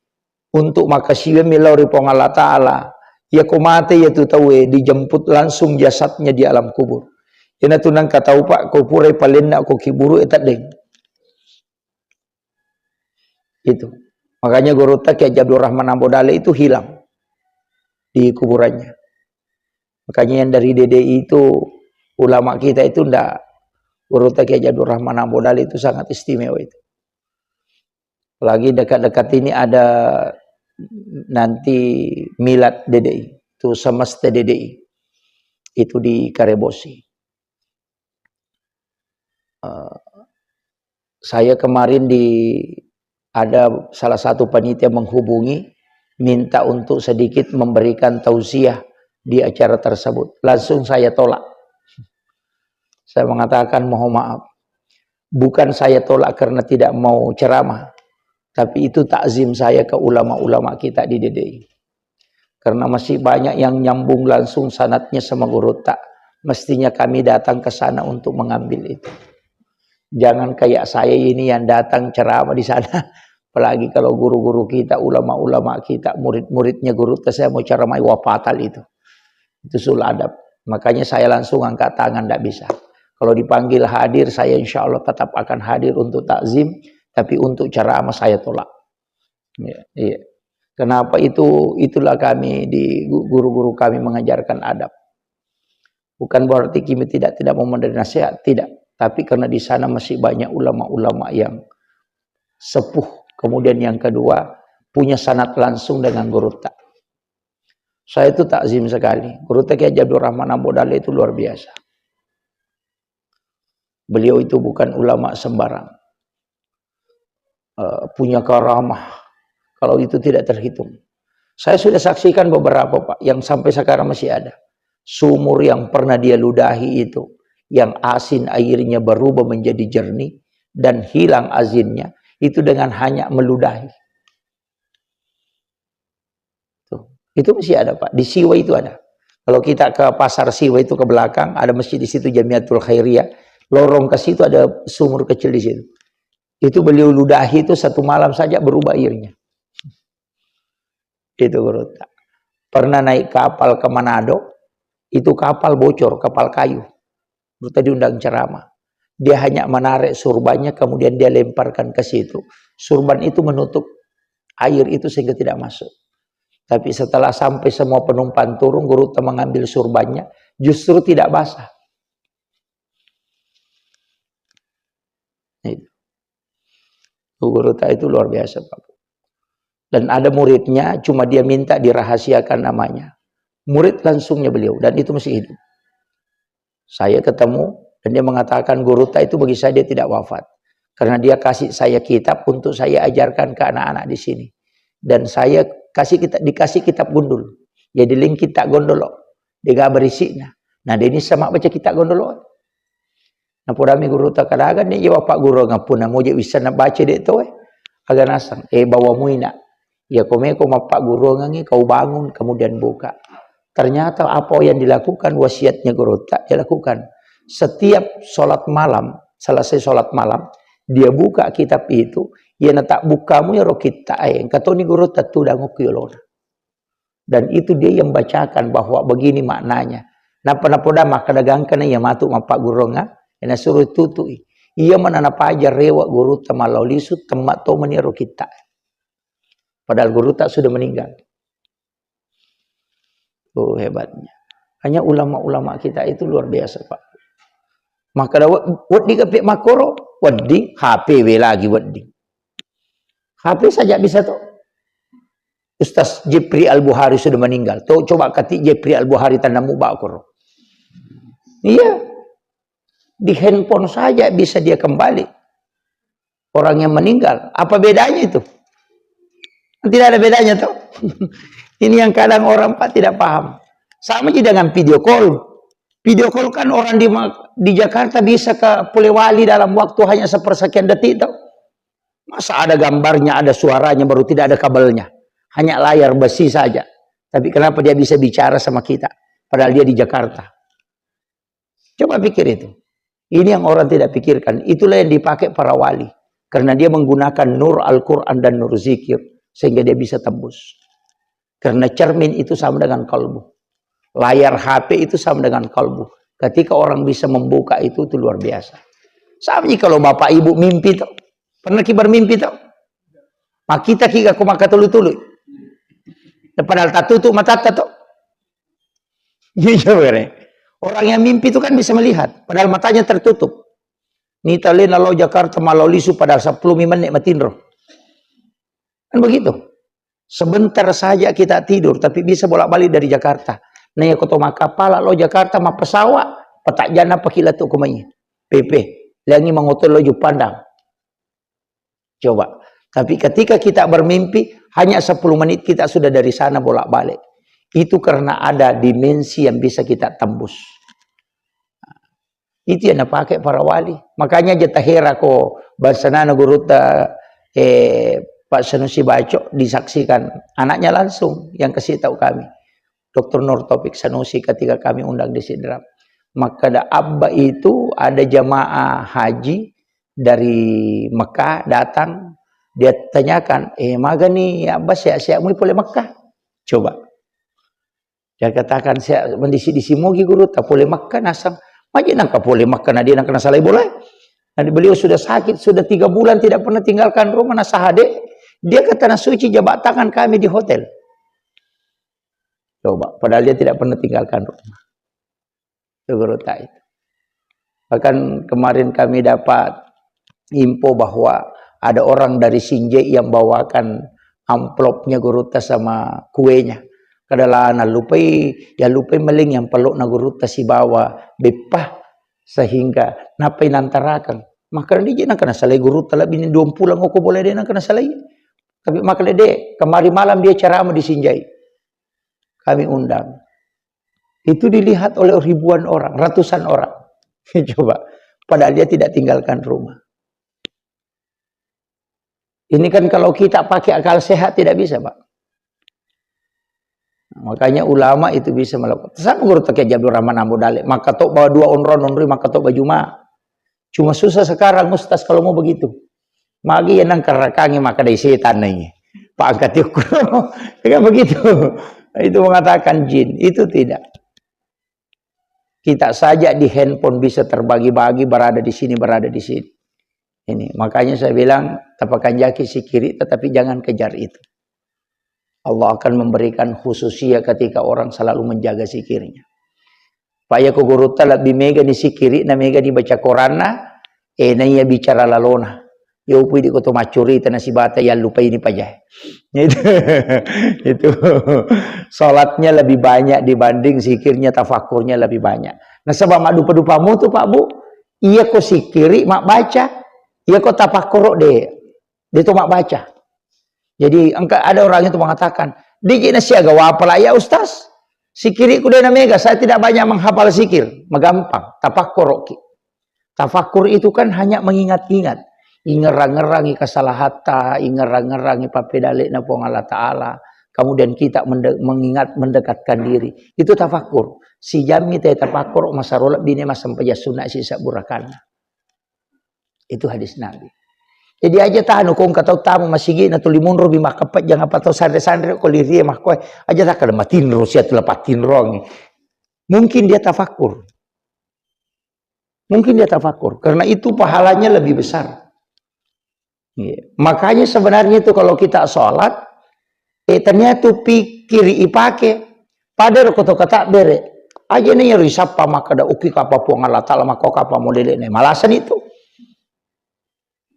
untuk makkasiwiammi lao ri Puang Allah Ta'ala, iya ko mate iya tu tauwe dijemput langsung jasadnya di alam kubur. Iyana tu nengka tau, Pak, ko purai palenna ko kiburu e teddeng. Itu. Makanya gurutta Kiai Haji Abdul Rahman Ambo Dale itu hilang di kuburannya. Makanya yang dari D D I itu, ulama kita itu ndak, gurutta Kiai Haji Abdul Rahman Ambo Dale itu sangat istimewa itu. Apalagi dekat-dekat ini ada nanti milad D D I, itu semesta D D I. Itu di Karebosi. Eh, saya kemarin di, ada salah satu panitia menghubungi, minta untuk sedikit memberikan tausiah di acara tersebut. Langsung saya tolak. Saya mengatakan, "Mohon maaf, bukan saya tolak karena tidak mau ceramah, tapi itu takzim saya ke ulama-ulama kita di D D I." Karena masih banyak yang nyambung langsung sanatnya sama gurutta. Mestinya kami datang ke sana untuk mengambil itu. Jangan kayak saya ini yang datang ceramah di sana. Apalagi kalau guru-guru kita, ulama-ulama kita, murid-muridnya gurutta saya mau ceramah, wah, fatal itu. Itu sul adab. Makanya saya langsung angkat tangan, ndak bisa. Kalau dipanggil hadir, saya insya Allah tetap akan hadir untuk takzim, tapi untuk ceramah saya tolak. Iya, iya. Kenapa itu? Itulah kami di gu-, guru-guru kami mengajarkan adab. Bukan berarti kami tidak, tidak mau memberi nasihat, tidak. Tapi karena di sana masih banyak ulama-ulama yang sepuh. Kemudian yang kedua, punya sanad langsung dengan gurutta. Saya itu takzim sekali. Gurutta Kiai Haji Abdul Rahman Ambo Dale itu luar biasa. Beliau itu bukan ulama sembarang. Eh, punya karamah. Kalau itu tidak terhitung. Saya sudah saksikan beberapa, Pak, yang sampai sekarang masih ada. Sumur yang pernah dia ludahi itu, yang asin airnya berubah menjadi jernih dan hilang asinnya, itu dengan hanya meludahi. Tuh, itu masih ada, Pak. Di Siwa itu ada. Kalau kita ke pasar Siwa itu ke belakang, ada masjid di situ, Jamiatul Khairiyah. Lorong ke situ ada sumur kecil di situ. Itu beliau ludahi itu satu malam saja berubah airnya. Itu gurutta. Pernah naik kapal ke Manado, itu kapal bocor, kapal kayu. Gurutta diundang ceramah. Dia hanya menarik surbannya, kemudian dia lemparkan ke situ. Surban itu menutup air itu sehingga tidak masuk. Tapi setelah sampai semua penumpang turun, gurutta mengambil surbannya, justru tidak basah. Itu. Gurutta itu luar biasa, Pak. Dan ada muridnya, cuma dia minta dirahasiakan namanya. Murid langsungnya beliau, dan itu masih hidup. Saya ketemu, dan dia mengatakan, "Gurutta itu bagi saya dia tidak wafat. Karena dia kasih saya kitab untuk saya ajarkan ke anak-anak di sini. Dan saya kasih kita, dikasih kitab gundul. Jadi ling kitab gondolo, dega berisina. Nah, dia ini sama baca kitab gondolo." Napodami gurutta, "Kadaga ni iya wappaggurungeng, punna moje wisseng nabaca de' to, eh?" Aga naseng, "Eh, bawa muina. Iya komeko mappaggurungengi, kau bangun, kemudian buka." Ternyata apa yang dilakukan, wasiatnya gurutta, dia lakukan. Setiap sholat malam, selesai sholat malam, dia buka kitab itu, iya natak bukamu ya ro kitta, eh, engka toni gurutta tudang okki yolona. Dan itu dia yang bacakan bahwa begini maknanya. Napa napoda makkeda gangkana iya matu mappaggurunga, eh, nasuruh tutui. Iya mana napaja rewa gurutta mallau lisu, temma to mani ro kitta. Padahal gurutta sudah meninggal. Oh, hebatnya. Hanya ulama-ulama kita itu luar biasa, Pak. Makkeda we-, wedding kape makkoro, wedding, H P we lagi wedding. H P saja bisa to. Ustaz Jepri Al-Buhari sudah meninggal. To, coba kati Jepri Al-Buhari tanda muba koro. Iya. Di handphone saja bisa dia kembali. Orang yang meninggal. Apa bedanya itu? Tidak ada bedanya, toh. Ini yang kadang orang, Pak, tidak paham. Sama aja dengan video call. Video call kan orang di Ma-, di Jakarta bisa ke Polewali dalam waktu hanya sepersekian detik, toh. Masa ada gambarnya, ada suaranya, baru tidak ada kabelnya. Hanya layar besi saja. Tapi kenapa dia bisa bicara sama kita? Padahal dia di Jakarta. Coba pikir itu. Ini yang orang tidak pikirkan. Itulah yang dipakai para wali. Karena dia menggunakan nur Al-Quran dan nur zikir. Sehingga dia bisa tembus. Karena cermin itu sama dengan kalbu. Layar H P itu sama dengan kalbu. Ketika orang bisa membuka itu, itu luar biasa. Sama ji kalau bapak ibu mimpi tuh. Pernah ki bermimpi tuh? Makita ki gak maka tulu-tulu. Padahal tatutup matatta tuh. Iya, bener. Orang yang mimpi itu kan bisa melihat, padahal matanya tertutup. Nita lena lao Jakarta malau lisu padahal sepuluh menit matinro. Kan begitu. Sebentar saja kita tidur, tapi bisa bolak-balik dari Jakarta. Nah, ya koto makkapala lao Jakarta, mappesawa, petajana pakila tu kumai. P P, leangi mangotol loju pandang. Coba. Tapi ketika kita bermimpi, hanya sepuluh menit kita sudah dari sana bolak-balik. Itu karena ada dimensi yang bisa kita tembus. Itu yang dipakai para wali. Makanya aja tahera ko bangsa nana gurutta, eh, Pak Sanusi Baco disaksikan anaknya langsung yang kasih tahu kami. Doktor Nur Taufik Sanusi ketika kami undang di Sidrap. Makkeda Abba itu ada jamaah haji dari Mekah datang, dia tanyakan, "Eh, magani Abba sehat-sehat mui pole Mekah?" Coba. Dia katakan, "Sehat, mendisi-disi mogi gurutta pole Mekah nasang." Maji nangka pole Mekah, na dia nangka nasalai bola. Dan beliau sudah sakit, sudah tiga bulan tidak pernah tinggalkan rumah, nasahade. Dia ke Tanah Suci, jabat tangan kami di hotel. Coba, padahal dia tidak pernah tinggalkan rumah. Itu gurutta itu. Bahkan kemarin kami dapat info bahwa ada orang dari Sinjai yang bawakan amplopnya gurutta sama kuenya. Kada lah, nalupai, ya lupai maling yang pelokna gurutta sibawa beppa, sehingga napai nantarakang. Maka dia je nangka nasalai gurutta lebih dua pulang oko boleh dia nangka nasalai. Tapi maka dia, kemari malam dia ceramah di Sinjai. Kami undang. Itu dilihat oleh ribuan orang, ratusan orang. Coba. Padahal dia tidak tinggalkan rumah. Ini kan kalau kita pakai akal sehat tidak bisa, Pak. Makanya ulama itu bisa melakukan. Sama gurutta Kiai Abdul Rahman Ambo Dale. Maka tok bawa dua onron, onroi maka tok baju ma. Cuma susah sekarang, Ustaz, kalau mau begitu. Magi ya nang karakangi maka dari setan nai. Pak angkat ukur. Kan begitu. Itu mengatakan jin. Itu tidak. Kita saja di handphone bisa terbagi-bagi, berada di sini, berada di sini. Ini, makanya saya bilang, tapakanjaki sikiri, tetapi jangan kejar itu. Allah akan memberikan khususia ketika orang selalu menjaga sikirnya. Apa iya ko gurutta lebbi mega ni sikiri na mega ni baca Quranna, eh, na iya bicara lalona. Yo pui di ko to maccurita na sibata yallupai ni paja. Itu, itu salatnya lebih banyak dibanding zikirnya, tafakkurnya lebih banyak. Nasaba maddupa-dupamu tu, Pak Bu, iya ko sikiri mabbaca, iya ko tafakkuro de, de to mabbaca. Jadi engka ada orang itu mengatakan, "Digi na siaga wapala ya Ustaz? Sikiriku de na mega, saya tidak banyak menghafal zikir." Magampang, tafakkuro ki. Tafakkur itu kan hanya mengingat-ingat. Ingerang-ngerangi kesalahatta, ingerang-ngerangi pappedalle'na Puang Allah Ta'ala. Kemudian kita mende-, mengingat, mendekatkan diri. Itu tafakkur. Sijammi te tafakkur, masaro lebbi ne massempajang sunna sisa burakanna. Itu hadis Nabi. Jadi aja tanu ko engka tau tamu masigi na tuli munro bi makkapajang apa tau sanre-sanre ko lirie makkoe. Aja takkada matinro sia tu lapattinrongi. Mungkin dia tafakkur. Mungkin dia tafakkur, karena itu pahalanya lebih besar. Iya. Makanya sebenarnya itu kalau kita sholat, eh, ternyata pikir ipake, pada ko to kata bere, aja nih risappa makkada uki kapa Puang Allah Ta'ala, maka kapa modele nih. Malasan itu.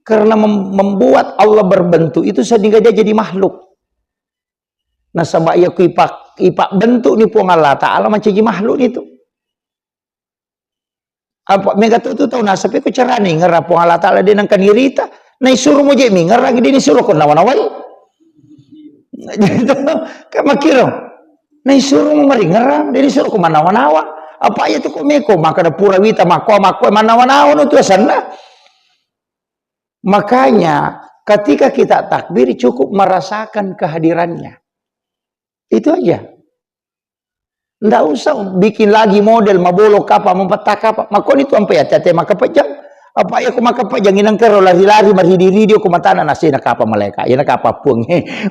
Karena mem-, membuat Allah berbentuk itu sehingga dia jadi makhluk. Nasaba iya ku ipak, ipak bentuk ni Puang Allah Ta'ala mancaji makhluk itu. Apa mega tu, tu tau nasaba ko carane ngerang Puang Allah Ta'ala de nengka nirita. Naisuro mo je mi ngerang de nisuro ko nawa-nawai. Kan makkiro. Naisuro mo mari ngerang de nisuro ko manawa-nawa. Apa iya tu ko meko makkada pura wita makko makko manawa-nawa no tu asanna. Makanya ketika kita takbir cukup merasakan kehadirannya. Itu aja. Ndak usah bikin lagi model mabolo kapa, mapetta kapa. Makoni tu ampai ate-ate makkapajang. Apa iya ko makkapajang inang kero lari-lari maridi-ridi ko matana nasena kapa malaika. Iya na kapa Puang.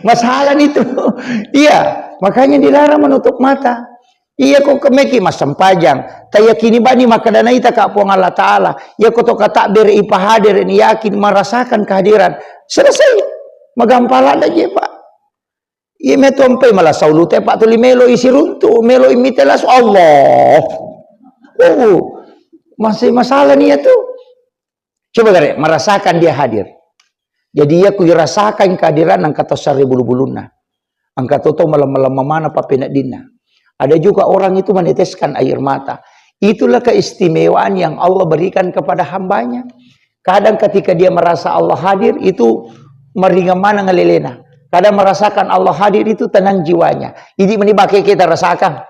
Masalah ni tu. Iya, makanya dilarang menutup mata. Iya ko kemeki massempajang. Tayakini bani makkada naita ka Puang Allah Ta'ala. Iya ko to katakbere ipahadere ni yakin merasakan kehadiran. Selesai. Magampang ladde je, Pak. Iya metu ampai mala saulu te, Pak, tuli melo isi runtu, melo imite lasu Allah. Oh, masih masalah nih ya tuh. Coba gare, merasakan dia hadir. Jadi iya ku irasakan kehadiran engka to sarre bulu-bulunna. Engka to to melem-melem mana papeneddinna. Ada juga orang itu meneteskan air mata. Itulah keistimewaan yang Allah berikan kepada hambanya. Kadang ketika dia merasa Allah hadir, itu meringan mana ngelelena. Kadang merasakan Allah hadir itu tenang jiwanya. Ini meni bake kita rasakan.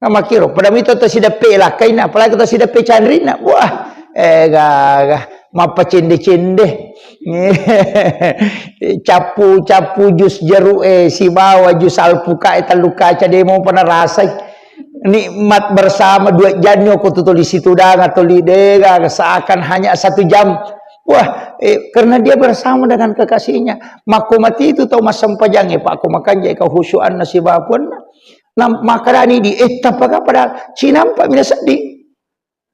Nah, makkiro, pada mito to sideppe lakkaina, apalagi to sideppe canrinna. Wah, eh, gaga, mappacende-cende. Cappu-cappu jus jeruk, eh, sibawa jus alpukat, eh, tellu kaca, demo pernah rasai. Nikmat bersama dua jamnya ko tu tuli situdang atau lidega, seakan hanya satu jam. Wah, eh, karena dia bersama dengan kekasihnya. Makko mati itu tau massempajang, eh, Pak, ko makanja kehusyuanna sibawa puanna. Nah, makadani di, eh, tapaka padahal cinampa mina seddi.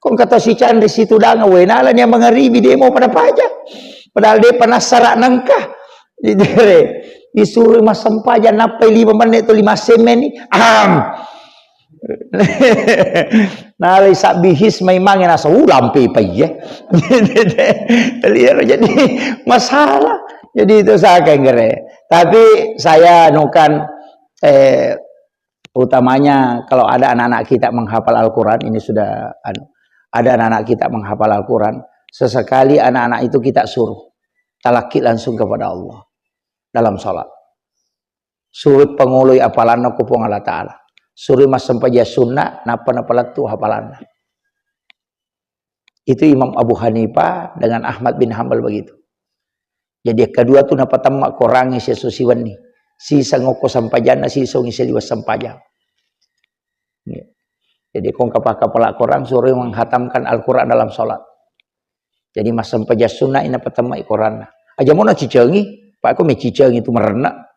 Ko engka tau sicanre situdang, we, nala nia mangaribi demo pada paja. Padahal de panassara nengka. Dijere, disuruh massempajang nappai lima menit atau lima semeni. Am. Nalai sabbihis mai mange nasa ulampe paiye. Liar jadi masalah. Jadi itu saya kengere. Tapi saya nukan, eh, utamanya kalau ada anak-anak kita menghafal Al-Quran, ini sudah, anu, ada anak-anak kita menghafal Al-Quran, sesekali anak-anak itu kita suruh talaki langsung kepada Allah dalam sholat. Suruh pangoloi apalanna ku Puang Allah Ta'ala. Suruh massempajang sunnah, nappa napalettu hafalanna. Itu Imam Abu Hanifah dengan Ahmad bin Hambal begitu. Jadi kedua tu napatemma korangi seso siwenni. Sisa ngoko sempajanna, sisa ngi seliwa sempajang. Ya. Jadi kong kapaka pala korang suruh menghatamkan Al-Quran dalam sholat. Jadi massempajang sunnah ina patemma koranna. Aja mau cicengi, Pak, aku mecicengi itu merenak.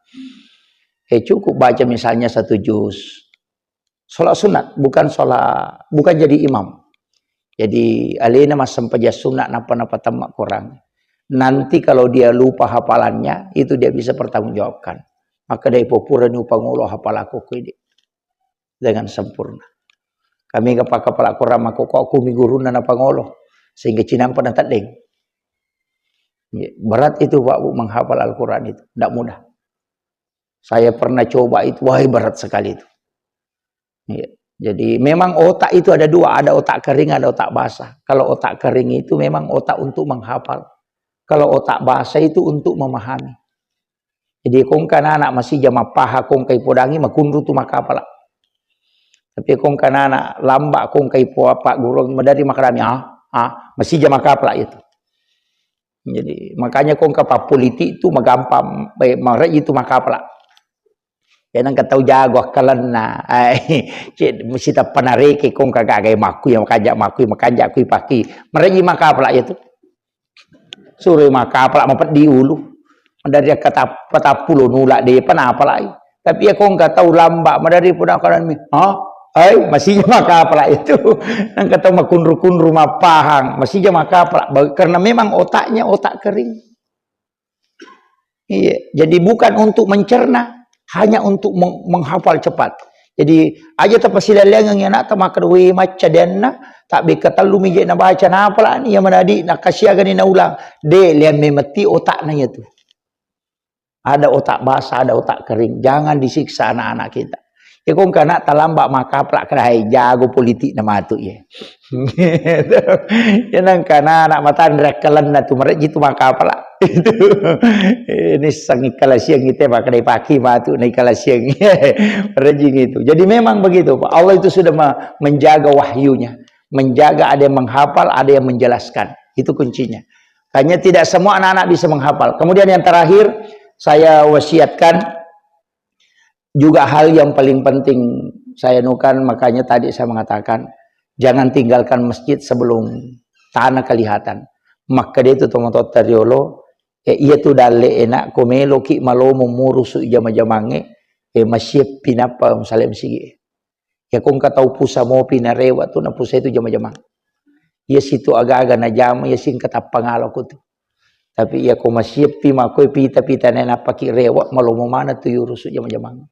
Eh, cukup baca misalnya satu juz. Sholat sunat, bukan sholat, bukan jadi imam. Jadi alena massempajang sunat napa-napa temma korang. Nanti kalau dia lupa hafalannya, itu dia bisa pertanggungjawabkan. Maka dari popura ni upangolo hafalaku ku ini dengan sempurna. Kami ga pakapala Quran makkokkoe, kumi gurunna napangolo. Sehingga cinampa nateddeng. Iya, berat itu, Pak Bu, menghafal Al-Quran itu. Tidak mudah. Saya pernah coba itu, wah, berat sekali itu. Iya. Jadi memang otak itu ada dua, ada otak kering, ada otak basah. Kalau otak kering itu memang otak untuk menghafal. Kalau otak basah itu untuk memahami. Jadi kongka anak masija mappaha kongka ipodangi makunru tu makapala. Tapi kongka anak lamba kongka ipo apa guru madari makadami, ah, ah, masija makapala itu. Jadi makanya kongka pa politik tu magampang, eh, mareji tu makapala. Ya nang tau jago akkalenna. Eh, cek, mesti tappa nareke kongka gagai makku ya makanja makku makanja kui paki. Mareji makapala itu. Suroi makapala mapeddi ulu. Madari kata patappulo nula de panapalai. Tapi ya kongka tau lamba madari puna kanan mi. Ha? Ai, masih makapala itu. Nang kata makunru-kunru mapahang, masih makapala. Ba-, karena memang otaknya otak kering. Iya, jadi bukan untuk mencerna, hanya untuk meng-, menghafal cepat. Jadi aja tapasilaleangengngi anakta makkeda, "We, macca denna, tabbe katellumi je nabaca, napalani iya manadi, nakasiagani naulang." De, liang memetti otakna iya tu. Ada otak basah, ada otak kering. Jangan disiksa anak-anak kita. Iko engka anak talamba makapla, kada hai jago politik na matu ye. Ya nangka anak matanre akkalenna tu, marejji tu makapla. Itu. Eh, nissengngi kalasiang ite, makkedai paki matu na ikalasiang. Marejji itu. Jadi memang begitu, Pak. Allah itu sudah me-, menjaga wahyunya, menjaga ada yang menghafal, ada yang menjelaskan. Itu kuncinya. Hanya tidak semua anak-anak bisa menghafal. Kemudian yang terakhir, saya wasiatkan juga hal yang paling penting saya nukan, makanya tadi saya mengatakan, jangan tinggalkan masjid sebelum tanah kelihatan. Makkeda itu tomatoatta riolo, eh, iya tu dalle enak, ko meloki malomo murusu jama-jamangnge, eh, masieppi nappa musalai masigi. Ya ko engka tau pusa mopi narewa tu, napusa itu jama-jamang. Iya situ aga-aga najama, iya singka tappangalo ko tu. Tapi iya ko masieppi makkoi pita-pita nainappaki rewa, malomo mana tu yurusu jama-jamang.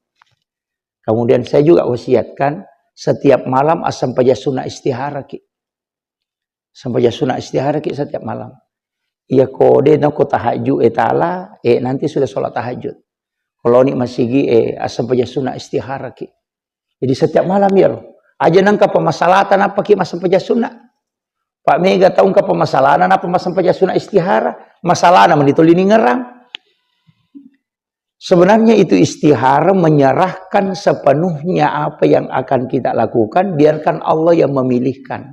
Kemudian saya juga wasiatkan setiap malam assampaja sunna istihara ki. Sampaja sunna istihara ki setiap malam. Iya ko de nako tahajud e tala, eh, nanti sudah sholat tahajud. Kalau ni masigi, eh, assampaja sunna istihara ki. Jadi setiap malam ya, aja nangka pamasalata napa ki massampaja sunna. Pak mega tahu engka pamasalana napa massampaja sunna istihara, masalana mani tuli ningerang. Sebenarnya itu istihara menyerahkan sepenuhnya apa yang akan kita lakukan, biarkan Allah yang memilihkan.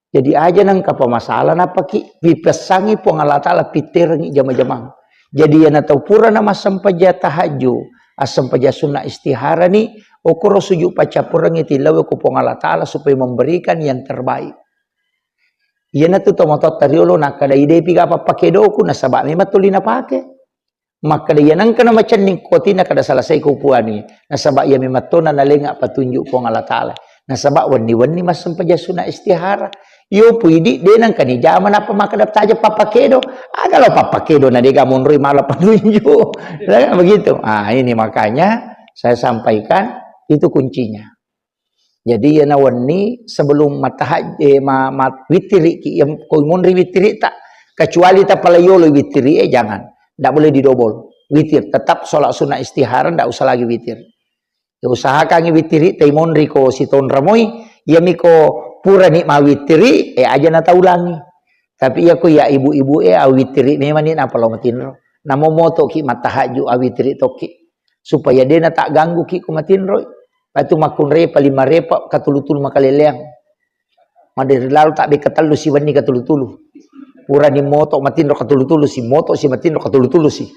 Jadi aja nangka pamasalah napa ki, pipessangi Puang Allah Ta'ala, piterengi jama-jamang. Jadi yana tau pura na massampaja tahajud, assampaja sunna istihara ni, okoro sujud paccapurengi tilawe ku Puang Allah Ta'ala supaya memberikan yang terbaik. Yana tu tomatoatta riolo nakkeda idepi ga pappakedoku, nasaba memang tuli napake. Makkeda, "Iya nengka na macenning kotina kada selesai ko puani." Nasaba iya memang tona nalenga patunjuk Puang Allah Ta'ala. Nasaba wenni-wenni massempaja sunna istihara. Iyo puidi de nengka ni jama napa makkeda taja pappakedo. Aga lo pappakedo na dega monroi mala patunjuk. Nah, begitu. Ah, ini makanya saya sampaikan itu kuncinya. Jadi, iyana wenni sebelum matahaj-, eh, ma-, ma-, wittiri ki, yang kau monri wittiri tak, kecuali tapalai yolo wittiri, eh, jangan. Ndak boleh didobol. Witir, tetap sholat sunnah istihara, ndak usah lagi witir. Ya, usahakan wittiri, tai monri ko sitonra moi, iya miko pura ni mawittiri, eh, aja nataulangi. Tapi iya ko ya ibu-ibu, eh, awittiri memang ni napa lo matinro. Namo moto ki matahaju awittiri tokki. Supaya de natagganggu ki ko matinroi. Patu makkunrai paling marepa katulu-tulu makaleleang. Maderi lalu tak beka tellu si wenni katulu-tulu. Purani moto matinro katulu-tulu si, moto si matinro katulu-tulu si.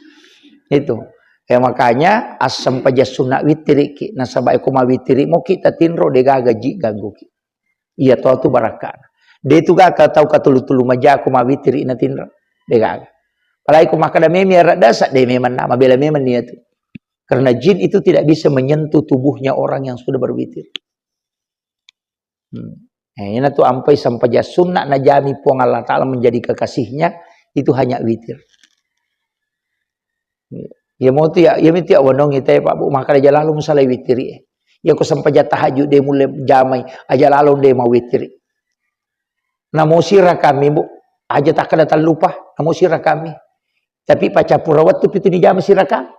Itu. Ya makanya asam paja sunna wittiri ki. Nasaba eko mawittiri mo ki tatinro de gaga ji ganggu ki. Iya to tu barakka. De tu gaga tau katulu-tulu majaku mawittiri natinro. De gaga. Apalagi ko makkada memi ara dasa de memang nama bela memang niatu. Karena jin itu tidak bisa menyentuh tubuhnya orang yang sudah berwitir. Hmm. Eh, ina tu ampai sampaja sunna najami Puang Allah Ta'ala menjadi kekasihnya, itu hanya witir. Ya mau tu ya, ya mitu ya wonong ita ya Pak Bu, makkada jalalu musalai witir eh. Iya ko sempajang tahajud de mulle jamai, aja lalo de mawitiri. Namo sirakami, Bu, aja takkeda tellupa, namo sirakami. Tapi pacappura wettu pitu ni jama sirakang.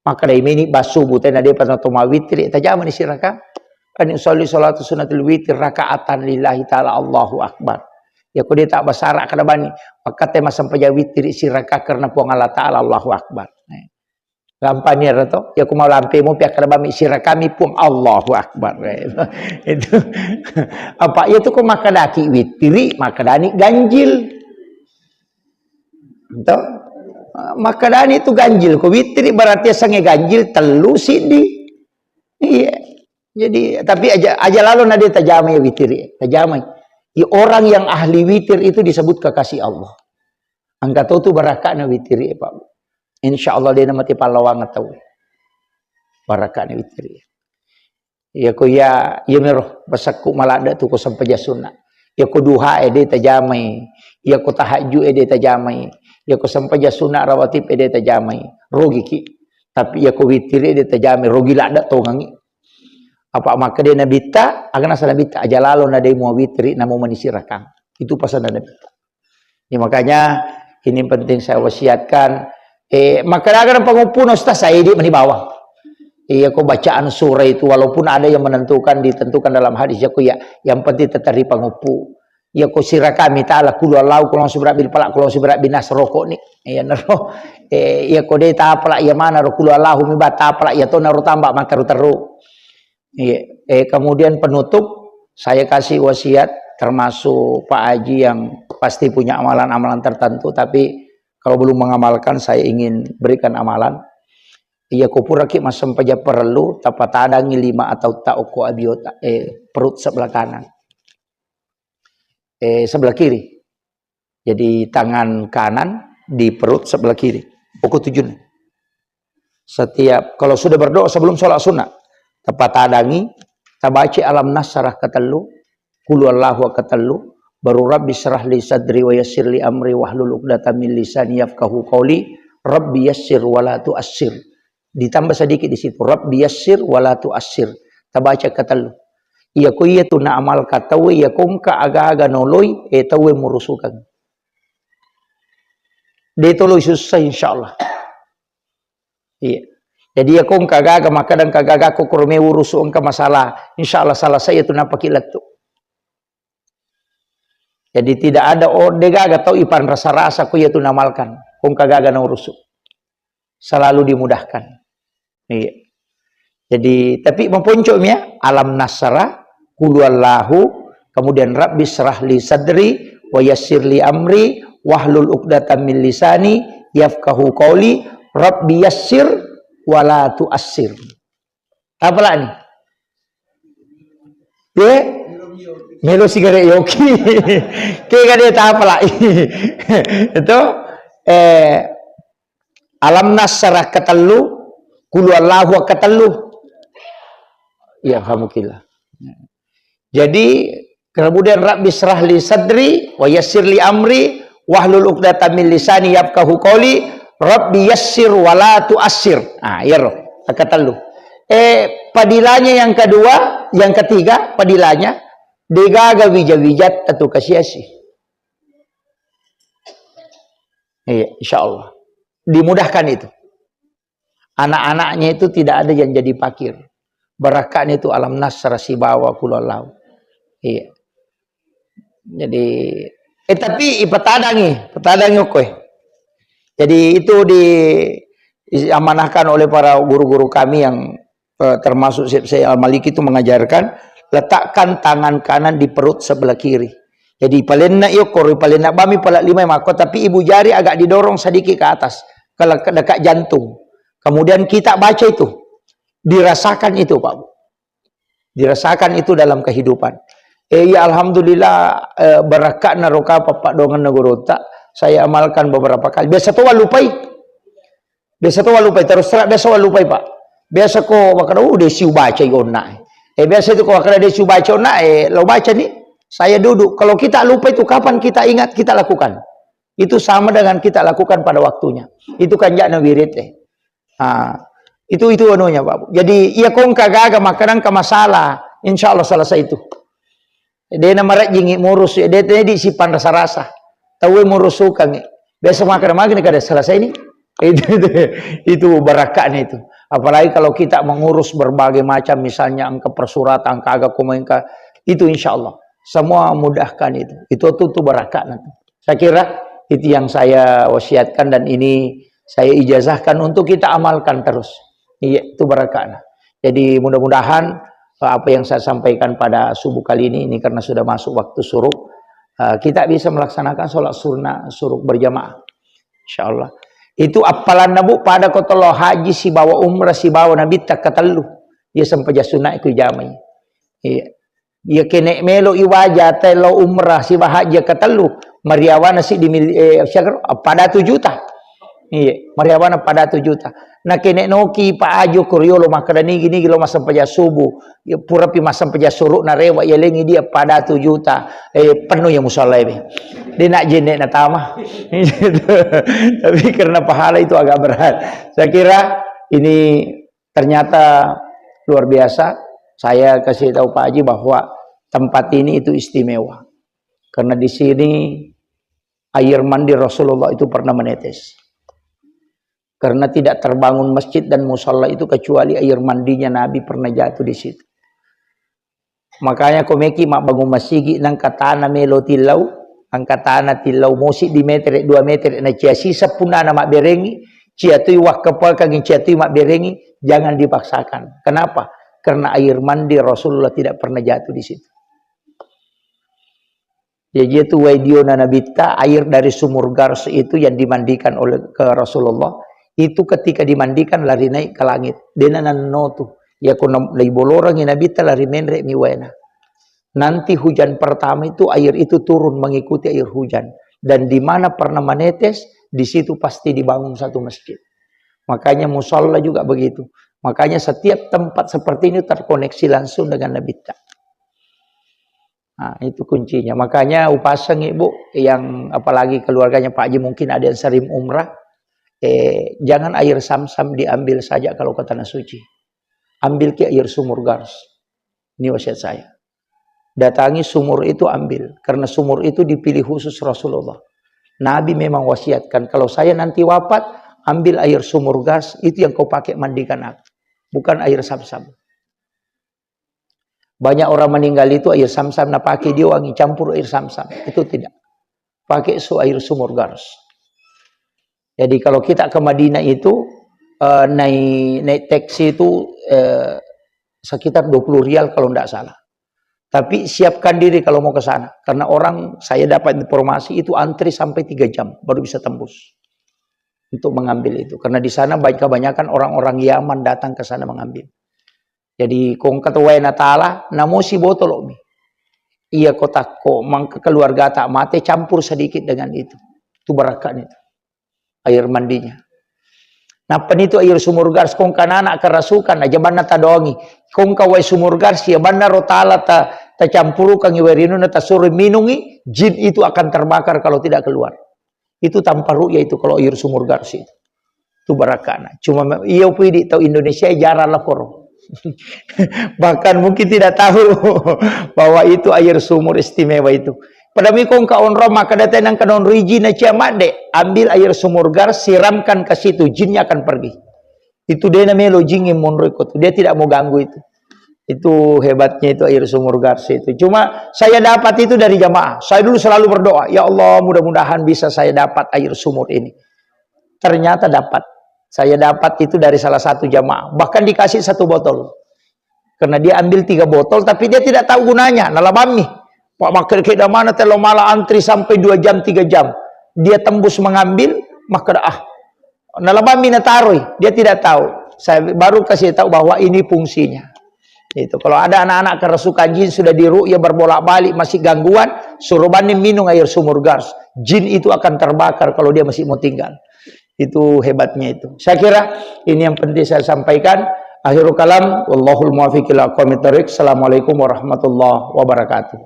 Makkedai meni bassubu tena depa nato mawitiri, tajamani sirakang. Kan usolli salatu sunnatul witir rakaatan lillahi ta'ala, Allahu Akbar. Iya ko de tabbasara kada bani, makkate massempajang witiri sirakang karena Puang Allah Ta'ala, Allahu Akbar. Eh. Lampani ero to, iya ko mau lampe mo pi akkada bami sirakami Puang, Allahu Akbar. Eh, itu. Apa iya tu ko makkadaki witiri, makkadani ganjil. To? Makkadani itu ganjil, ko witiri berarti asengnge ganjil tellu siddi. Iya. Jadi, tapi aja, aja lalo na de tajamai witiri, tajamai. Ya, orang yang ahli witir itu disebut kekasih Allah. Engka to tu barakakna witiri, Pak. Insya Allah de namate pallawang tau. Barakakna witiri. Iya ko iya, iya mero, pasakku maladde tu ko sempajang sunna. Iya ko duha e de tajamai. Iya ko tahajud e de tajamai. Iya ko sempajang sunna rawatib e de tajamai. Rogi ki. Tapi iya ko witiri e de tajamai, rogi ladde tongangi. Apa makkeda Nabitta, aga nasa Nabitta, aja lalo na de mua witiri, namo mani sirakang. Itu pesan Nabitta. Ya, makanya ini penting saya wasiatkan. Eh, makkeda aga pangupuna Ustaz, saya di mani bawang. Iya, ko bacaan surah itu walaupun ada yang menentukan, ditentukan dalam hadis, ya ko ya, yang penting tetap di pangupu. Iya ko sirakami ta'ala, kulu Allahu, kulu a'udzu birabbil falaq, kulu a'udzu birabbin nas, rokok ni. Iya, nero. Eh, iya ko de tapala, iya mana ro kulu Allahu mi ba tapala, iya to naro tambah mataru teru. Iya. Eh, kemudian penutup, saya kasih wasiat, termasuk Pak Haji yang pasti punya amalan-amalan tertentu, tapi kalau belum mengamalkan, saya ingin berikan amalan. Iya ko puraki massempajang parellu, tapatadangi lima atau ta okko abiota, eh, perut sebelah kanan. Eh, sebelah kiri. Jadi tangan kanan di perut sebelah kiri. Pokok tujuh. Setiap, kalau sudah berdoa sebelum sholat sunnah, tapatadangi, tabaca alam nasrah ketellu, kulu Allahu ketellu, baru Rabbi syrah li sadri wa yassir li amri wahlul uqdatam min lisani yafqahu qauli, Rabbi yassir wa la tuassir. Ditambah sedikit di situ, Rabbi yassir wa la tuassir. Tabaca ketellu. Iya ko iya tu naamalka tauwe, iya ko engka aga-aga noloi, eh, tauwe murusukang. De toloi susah, insyaallah. Iya. Jadi iya ko engka aga-aga, makkeda engka aga-aga ko kurme urusu engka masalah, insyaallah selesai itu napaki lettu. Jadi tidak ada, oh, de gaga tau ipan rasa-rasa ko iya tu naamalkan. Ko engka aga-aga naurusu. Selalu dimudahkan. Iya. Jadi, tapi maponco mi ya, alam nasrah, kulu Allahu, kemudian Rabbi syrah li sadri, wa yassir li amri, wahlul uqdatam min lisani, yafqahu qauli, Rabbi yassir, wa la tuassir. Tapalani. Ye? Melo sigarek yoki. Kega de tapalai. Itu, eh, alam nasrah ketellu, kulu Allahu ketellu. Ya, alhamdulillah. Jadi, kemudian Rabbi syrah li sadri, wa yassir li amri, wahlul uqdatam min lisani yafqahu qauli, Rabbi yassir wa la tuassir. Ah, iyaro, ketellu. Eh, padilanya yang kedua, yang ketiga, padilanya, de gaga wija-wijat atau kasiasi. Iya, insyaallah. Dimudahkan itu. Anak-anaknya itu tidak ada yang jadi fakir. Barakaknya itu alam nasrah sibawa kulu Allahu. Iya. Jadi, eh, tapi ipatadangi, patadangi okko e. Jadi itu di, diamanahkan oleh para guru-guru kami yang, eh, termasuk Syekh, Syekh Al-Maliki itu mengajarkan, letakkan tangan kanan di perut sebelah kiri. Jadi palenna iyo koro palenna bami pala lima mako, tapi ibu jari agak didorong sedikit ke atas, ke le-, dekat jantung. Kemudian kita baca itu, dirasakan itu, Pak Bu. Dirasakan itu dalam kehidupan. Eh, ya alhamdulillah, eh, barakakna roka papa dongan negorota, saya amalkan beberapa kali. Biasa to walupai. Biasa to walupai, terus terang biasa walupai, Pak. Biasa ko wakada, "Uh, desi ubacai onna." Eh, biasa itu ko wakada desi ubaca onna, eh, lo baca nih. Saya duduk. Kalau kita lupa itu kapan kita ingat, kita lakukan. Itu sama dengan kita lakukan pada waktunya. Itu kan jakna wirid, eh. Ah, Itu, itu anunya, Pak. Jadi, iya kongka gaga makanang ka masalah, insya Allah selesai itu. Dena marajingi murus, de tedi sipan rasa-rasa. Tawe murusukangi. Biasa makan magni kada selesai ini. Itu, itu, itu barakahnya itu. Apalagi kalau kita mengurus berbagai macam, misalnya engka persuratan, engka aga komengka, itu insya Allah semua mudahkan itu. Itu tuh, tuh barakahnya tuh. Saya kira itu yang saya wasiatkan dan ini saya ijazahkan untuk kita amalkan terus. Iya, itu barakahnya. Jadi mudah-mudahan, eh, apa yang saya sampaikan pada subuh kali ini, ini karena sudah masuk waktu syuruk, eh, kita bisa melaksanakan sholat sunnah syuruk berjamaah. Insya Allah. Itu appalanna, Bu, pada ko tolo haji sibawa umrah sibawa Nabitta katellu. Iya sempajang sunna iku jamai. Iya. Iya kene melo iwaja telo umrah sibawa haji katellu. Mariawana siddi mil-, eh, siaga ro? Pada tu juta. Iya, mariawana pada tu juta. Na kene noki pa ajo ko riolo makkeda nigi-nigi lo massempajang subuh. Ya, purapi massempajang suruh na rewa ya lengi dia pada tu juta. Eh, penuh ya musalla be. Dia nak jenne na tama. Tapi karena pahala itu agak berat. Saya kira ini ternyata luar biasa. Saya kasih tahu Pak Haji bahwa tempat ini itu istimewa. Karena di sini air mandi Rasulullah itu pernah menetes. Karena tidak terbangun masjid dan musalla itu kecuali air mandinya Nabi pernah jatuh di situ. Makanya ko meki mabbangun masigi nangka tana melo tillau, angka tana tillau mosi di metere, dua metere, na cia sisa punana mabberengi, cia tui wakkepakangi, cia tui mabberengi, jangan dipaksakan. Kenapa? Karena air mandi Rasulullah tidak pernah jatuh di situ. Jadi itu wai diona Nabitta, air dari sumur Gars itu yang dimandikan oleh ke Rasulullah, itu ketika dimandikan lari naik ke langit. Dena nanno tu. Ya kuna naibolorangi Nabitta lari menre mi waena. Nanti hujan pertama itu air itu turun mengikuti air hujan. Dan di mana pernah menetes, di situ pasti dibangun satu masjid. Makanya musalla juga begitu. Makanya setiap tempat seperti ini terkoneksi langsung dengan Nabitta. Nah, itu kuncinya. Makanya upasangi, Bu, yang apalagi keluarganya Pak Haji mungkin ada yang sering umrah, eh, jangan air Samsam diambil saja kalau ke tanah suci. Ambil ke air sumur Gars. Ini wasiat saya. Datangi sumur itu ambil, karena sumur itu dipilih khusus Rasulullah. Nabi memang wasiatkan, kalau saya nanti wafat, ambil air sumur Gars, itu yang kau pakai mandikan aku. Bukan air Samsam. Banyak orang meninggal itu air Samsam, nah pakai dia wangi, campur air Samsam. Itu tidak. Pakai su air sumur Gars. Jadi kalau kita ke Madinah itu, eh, naik, naik taksi itu, eh, sekitar dua puluh rial kalau ndak salah. Tapi siapkan diri kalau mau ke sana. Karena orang, saya dapat informasi itu antri sampai tiga jam baru bisa tembus untuk mengambil itu. Karena di sana banyak, kebanyakan orang-orang Yaman datang ke sana mengambil. Jadi, ko engka to wae natala, namosi botolo'mi. Iya ko takko mangka keluargata mate, campur sedikit dengan itu. Itu barakahnya itu. Air mandinya. Nappani tu air sumur Gars, ko engka nana kerasukan, aja banna tadoangi. Ko engka wae sumur Gars, iya banna ro tala ta-, tacampurukangi wae rinuna, tasuro minungi, jin itu akan terbakar kalau tidak keluar. Itu tanpa ru'yah itu kalau air sumur Gars itu. Itu barakana. Cuma me-, iya pui di tau Indonesia jarang lapor. Bahkan mungkin tidak tahu bahwa itu air sumur istimewa itu. Pada mi ko engka onrong maka datang nang kanon riji na cia madde, ambil air sumur Gars, siramkan ke situ, jinnya akan pergi. Itu dena melo jingnge monro iko tu. Dia tidak mau ganggu itu. Itu hebatnya itu air sumur Gars itu. Cuma saya dapat itu dari jamaah. Saya dulu selalu berdoa, "Ya Allah, mudah-mudahan bisa saya dapat air sumur ini." Ternyata dapat. Saya dapat itu dari salah satu jamaah. Bahkan dikasih satu botol. Karena dia ambil tiga botol, tapi dia tidak tahu gunanya. Nalabammi. Pak, makkeda mana telo mala antri sampai dua jam, tiga jam. Dia tembus mengambil, makkeda, "Ah." Nalabammi nataroi, dia tidak tahu. Saya baru kasih tahu bahwa ini fungsinya. Itu. Kalau ada anak-anak kerasukan jin sudah diru'yah berbolak-balik, masih gangguan, suruh banni minum air sumur Gars. Jin itu akan terbakar kalau dia masih mau tinggal. Itu hebatnya itu. Saya kira ini yang penting saya sampaikan. Akhirul kalam, wallahul muwaffiq ila aqwamit thariq. Assalamualaikum warahmatullahi wabarakatuh.